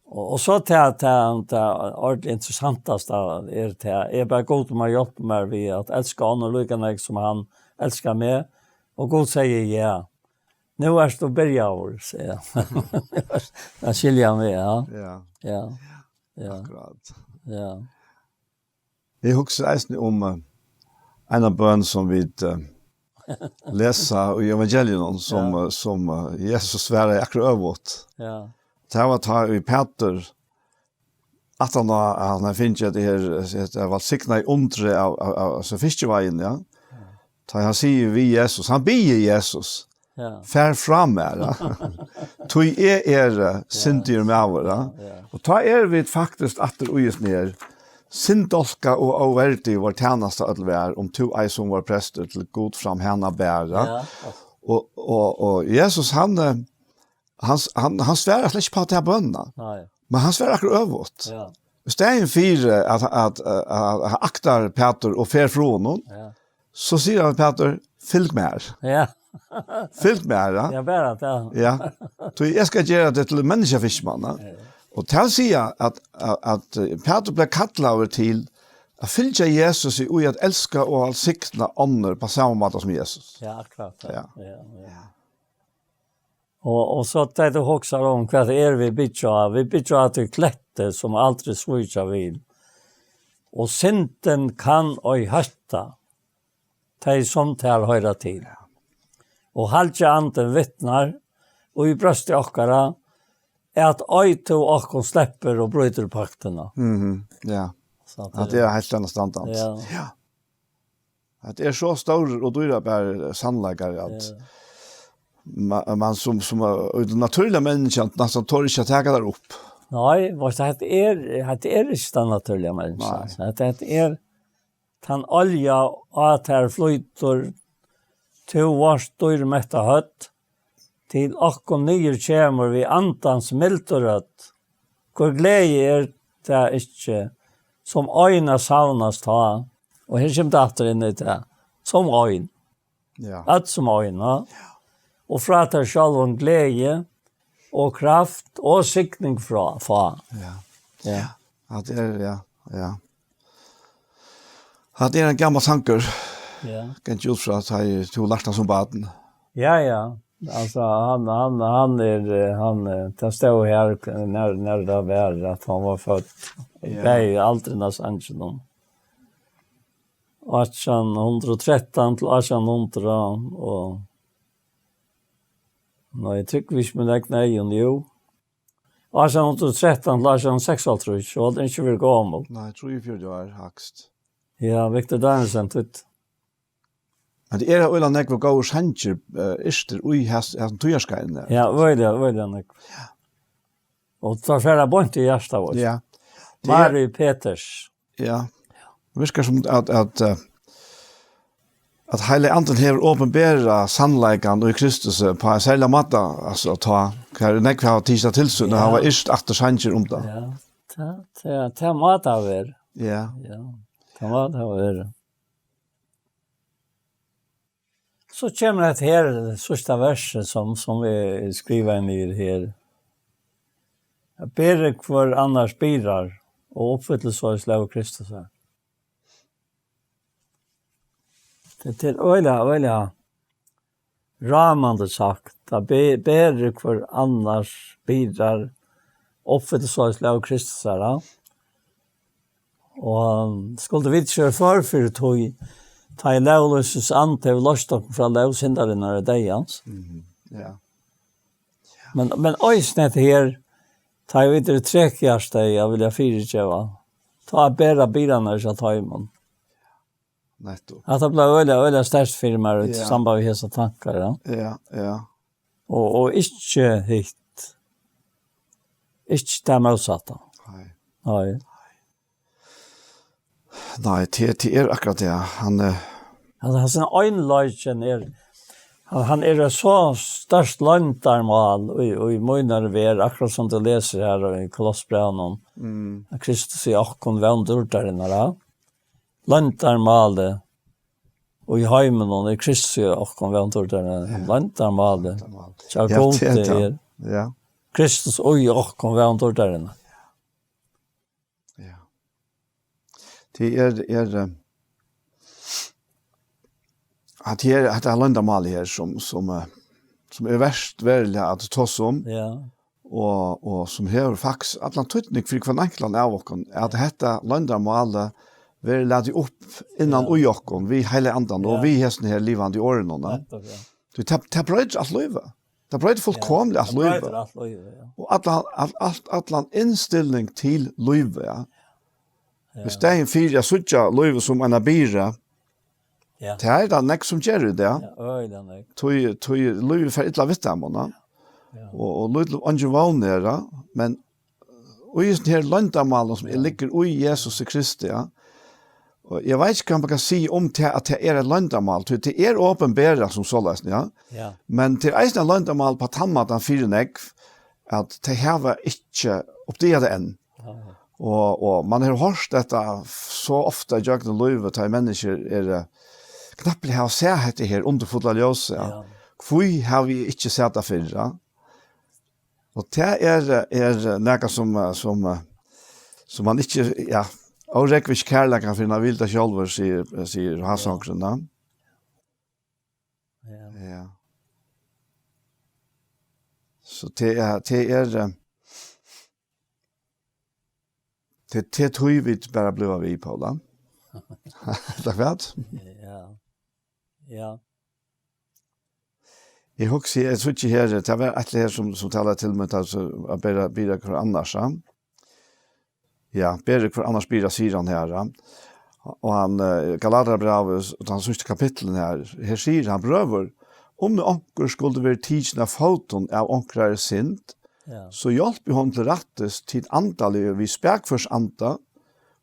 Og, og so tað, tað, tað ordiliga interessantasta er tað, eg bað Gud um at hjálpa mær við at elska onnur líka nógv sum hann elskar meg, og Gud segði ja. Nú ert tú byrjaður, segði hann. Nú ert, nú skilji eg meg, ja. Ja. Ja. Ja. Akkurát. Ja. Eg hugsi eisini um, eh, eina bøn sum vit, eh, lesa í evangeliunum, sum, ja, eh, sum, eh, Jesus svaraði akkurát øvugt. Ja. Tað var tá ið Pætur, aftan á at hann hevði fingið hetta her, eh, hetta vælsignaða undrið av, av, av, av fiskiveiðum, ja. Ja. Tá hann sigur við Jesus, hann biður Jesus, ja, far frá mær, ja. Tí eg eri, ja, syndigur maður, ja. Ja, ja. Og tá eru vit faktiskt aftur í hesum her, syndolka og óverdig vár tænasta øll vær, um tú ei sum vár prestur til Gud fram hana ber, ja. Ja. Og, og, og Jesus, hann, eh, hann, hann, hann svarar slett ikki á ta bønina. Nei. Men hann svarar akkurát øvugt. Ja. Í staðin fyri at, at, at, at hann aktar Pætur og fer frá honum, ja, so sigur hann, Pætur, fylg mær. Ja. Fylg mær, ja. Ja, bara at, ja. Ja. Tí eg skal gera teg til menniskjafiskimann, ja. Ja. Og tað sigur at, at, at Pætur bleiv kallaður til at fylgja Jesus í at elska og vælsigna onnur á sama máta sum Jesus. Ja, akkurát, ja. Ja. Ja, ja. Og, og so tá tú hugsar um hvat er vit byggja á, vit byggja á tí kletti sum aldri svíkja vil. Og syndin kann ei hótta tey sum tær hoyra til. Og Heilagi Andin vitnar í brósti okkara, at ei tú okkum sleppur og brýtur paktina. Mhm, ja. So at tað er heilt annað standandi. Ja. Ja. At tað er so stórir og dýrabærir sannleikar at, ja, ma-, man sum, sum er, og tað natúrliga menniskjan næstan torir ikki at taka tær upp. Nei, veitst tú, hetta er, hetta er ikki tað natúrliga menniskjan. Nei. Altso, hetta, hetta er tann olja, á tær flýtur, tú vart dýrmetta hødd, til okkum niður kemur við andans mildu rødd. Hvør gleði er tað ikki, sum ein at savnast tá? Og her kemur tað aftur inn í tað. Sum ein. Ja. Øll sum ein, ja. Ja. Og frá tær sjálvum gleði og kraft og signing frá, fá. Ja. Ja. Ja. At tað er, ja, ja. Hatta er ein gamal sangur. Ja. Ganga út frá at tú lærdi hann sum barn. Ja, ja. Altso, hann, hann, hann er, eh, hann, eh, tað stóð her, nær, nær tað var, at hann var føddur. Ja. Bæði í aldrin av sanginum. átjan hundrað og trettan til átjan hundrað og, nei, eg trúgvi ikki míni egnu eygu, jú. Átjan hundrað og trettan til átjan hundrað og seksoghálvtrýss, so hevði hann ikki verið gomul. Nei, trýogfjøruti ár, hægst. Ja, Victor Danielsen, tú. Men tað eru øgiliga nógvir góðir sangir, eh, yrktir í has-, hasum tíðarskeiðinum. Ja, øgiliga, øgiliga nógv. Og tað fer beint í hjartað, veitst. Ja. Tað er Mary Peters. Ja. Virkar sum at, at, eh, at Heilagi Andin hevur opinberað sannleikan í Kristus, eh, á ein serligan máta, altso, tá, har nógv hava tikið tað til sín, og Ja. hava yrkt aftur sangir um tað. Ja, tað, tað, tað má tað vera. Ja. Ja, tað má tað vera. So kemur hetta her, síðsta versið, sum, sum eg skrivaði niður her. Berið hvør annars byrðar, og uppfyllið soleiðis lóg Kristusar. Tað er øgiliga, øgiliga rámandi sagt, at be-, berið hvør annars byrðar, uppfyllið soleiðis lóg Kristusar, ja. Og skuldu vit ikki verið før fyri tí, tá ið lóglýsins andi hevur loyst okkum frá lóg syndarinnar og deyðans. Mhm, ja. Men, men eisini hetta her, tá ið vit eru trekhjartaði at vilja fyrigeva, tá bera byrðarnar hjá teimum. Nettupp. At tað bleiv øgiliga, øgiliga sterkt fyri mær í Ja. samband við hesar tankar, ja. Ja, ja. Og, og ikki hitt. Ikki tað mótsatta. Nei. Nei. Nei, tað, tað er akkurát tað. Hann, eh, Altso, hasin einleikin er, hann, hann er so stórt loyndarmál í, í mínari verð, akkurát sum tú lesur her í Kolossebrævinum. Mm. At Kristus í okkum, vón dýrdarinnar, ja. Loyndarmálið í heiminum er Kristus í okkum, vón dýrdarinnar. Ja. Loyndarmálið. Loyndarmál. Hjá Ja, Gudi tað er tað. er Ja. Kristus í okkum, vón dýrdarinnar. Ja. Tað er, er, eh, at her, at tað er loyndarmálið her, sum, sum, eh, sum er vert veruliga at tosa um, Ja. og, og sum hevur faktiskt allan týdning fyri hvønn einkultan av okkum, at hetta loyndarmálið verður latið upp innan Ja. í okkum, við Heilaga Andan og Ja. við hesum her livandi orðunum, ja. Nettupp, ja. Tí tað, tað broytir alt lívið. Tað broytir Ja, fullkomiliga alt tað broytir lívið. alt lívið, ja. Og allan, all, alt, allan innstilling til lívið, ja. Ja. Í staðin fyri at síggja lívið sum eina byrðu, Ja. tað er tað nógv sum ger í dag. Ja, øgiliga nógv. Tí, tí lívið fer illa við teimum, ja. Ja. Og, og lítil, eingin vón er, ja. Men í hesum her loyndarmálum, sum Ja. liggur í Jesusi Kristi, ja. Og eg veit ikki, hvat man kann siga um tað, at tað er eitt loyndarmál, tí tað er opinberað sum soleiðis, ja. Ja. Men tað er eisini eitt loyndarmál á tann mátan fyri nógv, at tey hava ikki uppdagað tað enn. Ja. Og, og man hevur hoyrt hetta so ofta ígjøgnum lívið, tá ið menniskjur eru, eh, knappliga hava sæð hetta her undurfulla ljósið, ja. Ja. Hví havi eg ikki sæð tað fyrr, ja? Og tað er, er nakað sum, sum, sum man ikki, ja, órógvist kærleika fyri hana vil tað sjálvur, sigur, sigur Hans Songren, ja. Ja. Ja. So tað er, tað er, eh, tað, tað er tí vit bara blíva við, Paula. Takk fyri. Ja. Ja. Eg hugsi, eg síggi her, tað var eitt her sum, sum talaði til mín, altso, at bera, bera hvør annars, ja. Ja, berið hvør annars byrðar, sigur hann her, ja. Og hann, eh, Galatarabrævið, og tann síðsta kapitlinum her, her sigur hann: Brøður, um nú onkur skuldi verið tikin av fótum av onkrari synd, Ja. so hjálpið honum til rættis, tit andaligu, við spakførs anda,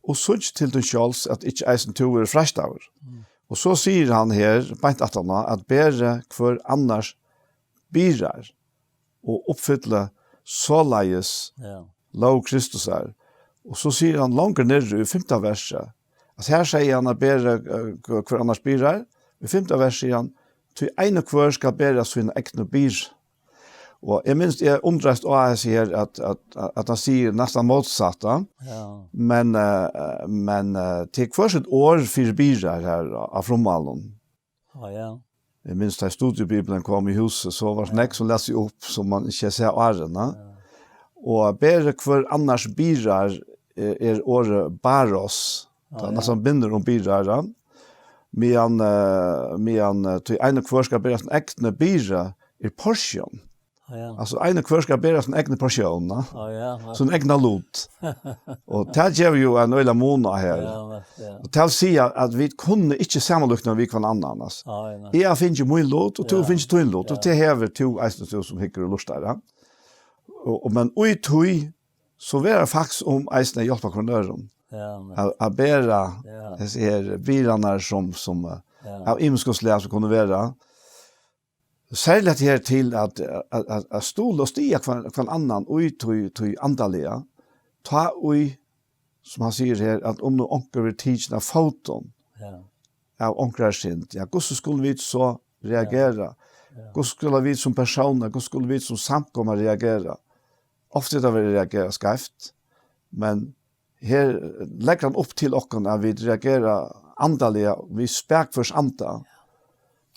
og síggj til tín sjálvs, at ikki eisini tú verður freistaður. Mm. Og so sigur hann her, beint aftaná, at berið hvør annars byrðar, og uppfyllið soleiðis Ja. lóg Kristusar. Og so sigur hann longur niðri í fimta versi, at her sigur hann at berið, eh, hvør annars byrðar. Í fimta versi sigur hann: Tí ein og hvør skal bera sína egnu byrð. Og eg minnist, eg undraðist á hesi her, at, at, at hann sigur næstan mótsatt, ja. Ja. Men, eh, men, eh, tað er hvør sítt orð fyri byrðar her á, á frummálinum. Á, ja. Eg minnist, tá Studiebibelen kom í húsið, so var Ja. nógv sum læt seg upp, sum man ikki sá áðrenn, ja. Ja. Og berið hvør annars byrðar, eh, er orðið baros. Á, Tað er ja. næstan bind um byrðar, ja. meðan, eh, meðan, eh, tí ein og hvør skal bera sín egna byrða, er porsjón. Ja, ja. Altso, ein og hvør skal bera sín egna porsjón, ja. Ja, ja, ja. Sín egna lut. Og tað gevur jú ein øgiligan mun á her. Ja, men, ja. Og tað vil siga at vit kunnu ikki samanlíkna við hvønn annan, altso. Nei, nei. Eg havi fingið mín lut, og tú Ja. hevur fingið tín lut, og Ja. tað hevur tú eisini, tú sum hyggur og lurtar, ja. Og, og, men í tí, so verður faktiskt um eisini at hjálpa hvønn øðrum. Ja, men At, at bera Ja. hesar her byrðarnar sum, sum, eh, Ja. av ymiskum slag sum kunnu vera. Serligt her til at, at, at, at stuðla og styðja hvønn, hvønn annan í tí, tí andaliga. Tá í, sum hann sigur her, at um nú onkur verður tikin av fótum Ja. av onkrari synd, ja, hvussu skulu vit so reagera? Ja. Hvussu skulu vit sum persónar, hvussu skulu vit sum samkoma reagera? Ofta er tað verið reagera skeivt, men her leggur hann upp til okkum at vit reagera andaliga, við spakførs anda,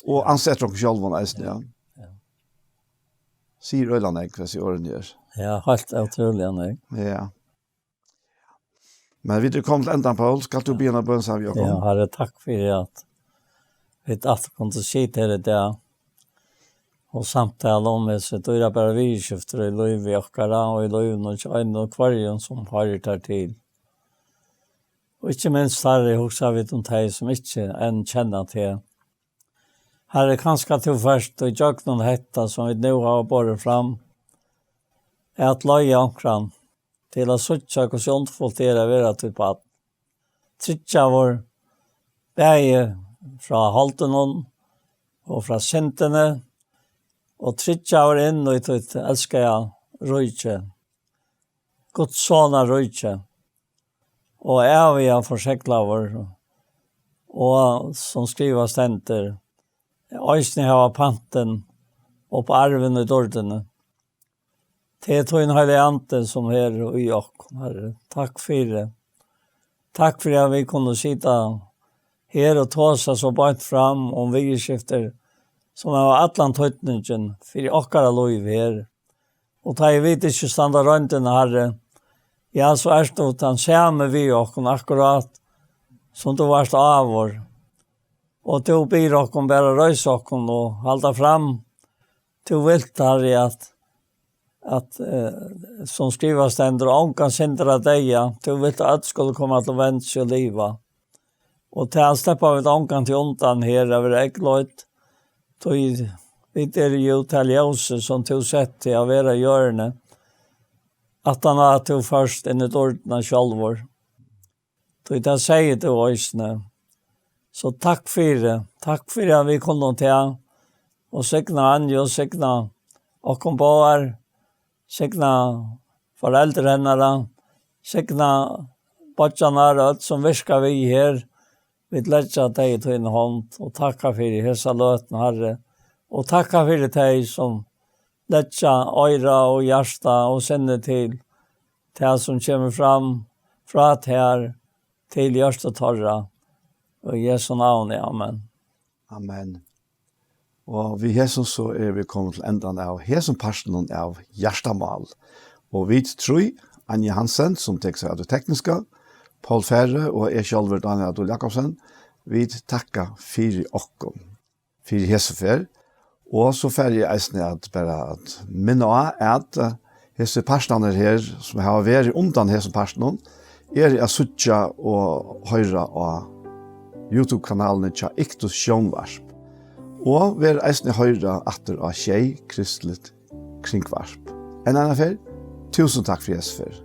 og ansa eftir okkum sjálvum eisini, ja. Ja. Sigur øgiliga nógv, hesi orðini her. Ja, heilt ótrúliga nógv. Ja. Men vit eru komin til endan, Poul. Skalt tú biðja eina bøn saman við okkum? Ja, Harri, takk fyri at vit aftur kundu sita her í dag og samtala um hesi dýrabæru viðurskiftir í lívi okkara og í lívinum hjá einum og hvørjum sum hoyrir tær til. Og ikki minst, Harri, hugsa vit um tey, sum ikki enn kenna teg. Harri, kanska tú fert í gjøgnum hetta, sum vit nú hava borið fram, at leiða onkran til at síggja, hvussu undurfult tað er at vera títt barn. Tryggjaður bæði frá holdinum og frá syndini, og tryggjaður inn í títt elskaða ríki, Guds sonar ríki, og æviga forseglaður, og sum skrivað stendur, eisini hava pantin upp arvin í dýrdini. Tað er tín heilagi Andi, sum er í okkum, Harri. Takk fyri. Takk fyri at vit kunnu sita her og tosa so beint fram um viðurskiftir, sum hava allan týdningin fyri okkara lív her. Og tá ið vit ikki standa royndina, Harri, ja, so ert tú tann sami við okkum akkurát, sum tú vart áður. Og tú biður okkum bara reisa okkum og halda fram. Tú vilt, Harri, at, at, eh, sum skrivað stendur, ongan syndara deyða. Tú vilt, at øll skulu koma til vends og liva. Og tað sleppa vit ongantíð undan her, at vera eygleidd. Tí vit eru jú tað ljósið, sum tú setti at vera á jørðini, aftan á at tú fórst inn í dýrdina sjálvur. Tí tað segði tú eisini. So takk fyri. Takk fyri at vit kunnu tað. Og signa Anju, signa okkum báðar, signa foreldur hennara, signa beiggjarnar og øll, sum virka við her. Vit leggja tey í tína hond og takka fyri hesa løtuna, Harri. Og takka fyri tey, sum leggja oyra og hjarta og sinni til tað, sum kemur fram frá tær, til hjørtu teirra. Í Jesu navni, amen. Amen. Og við hesum so eru vit komin til endan av hesum partinum av Hjartamál. Og vit trý, Anja Hansen, sum tekur seg av tí tekniska, Poul Færø og eg sjálvur, Dánjal Adolfsen Jacobsen, vit takka fyri okkum, fyri hesa ferð. Og so fari eg eisini at bara at minna á, at, eh, hesir partarnir her, sum hava verið undan hesum partinum, eru at síggja og hoyra á YouTube-kanalini hjá Iktus Sjónvarp. Og verða eisini at hoyra aftur á Sjey Kristiligt Kringvarp. Enn eina ferð, túsund takk fyri hesa ferð.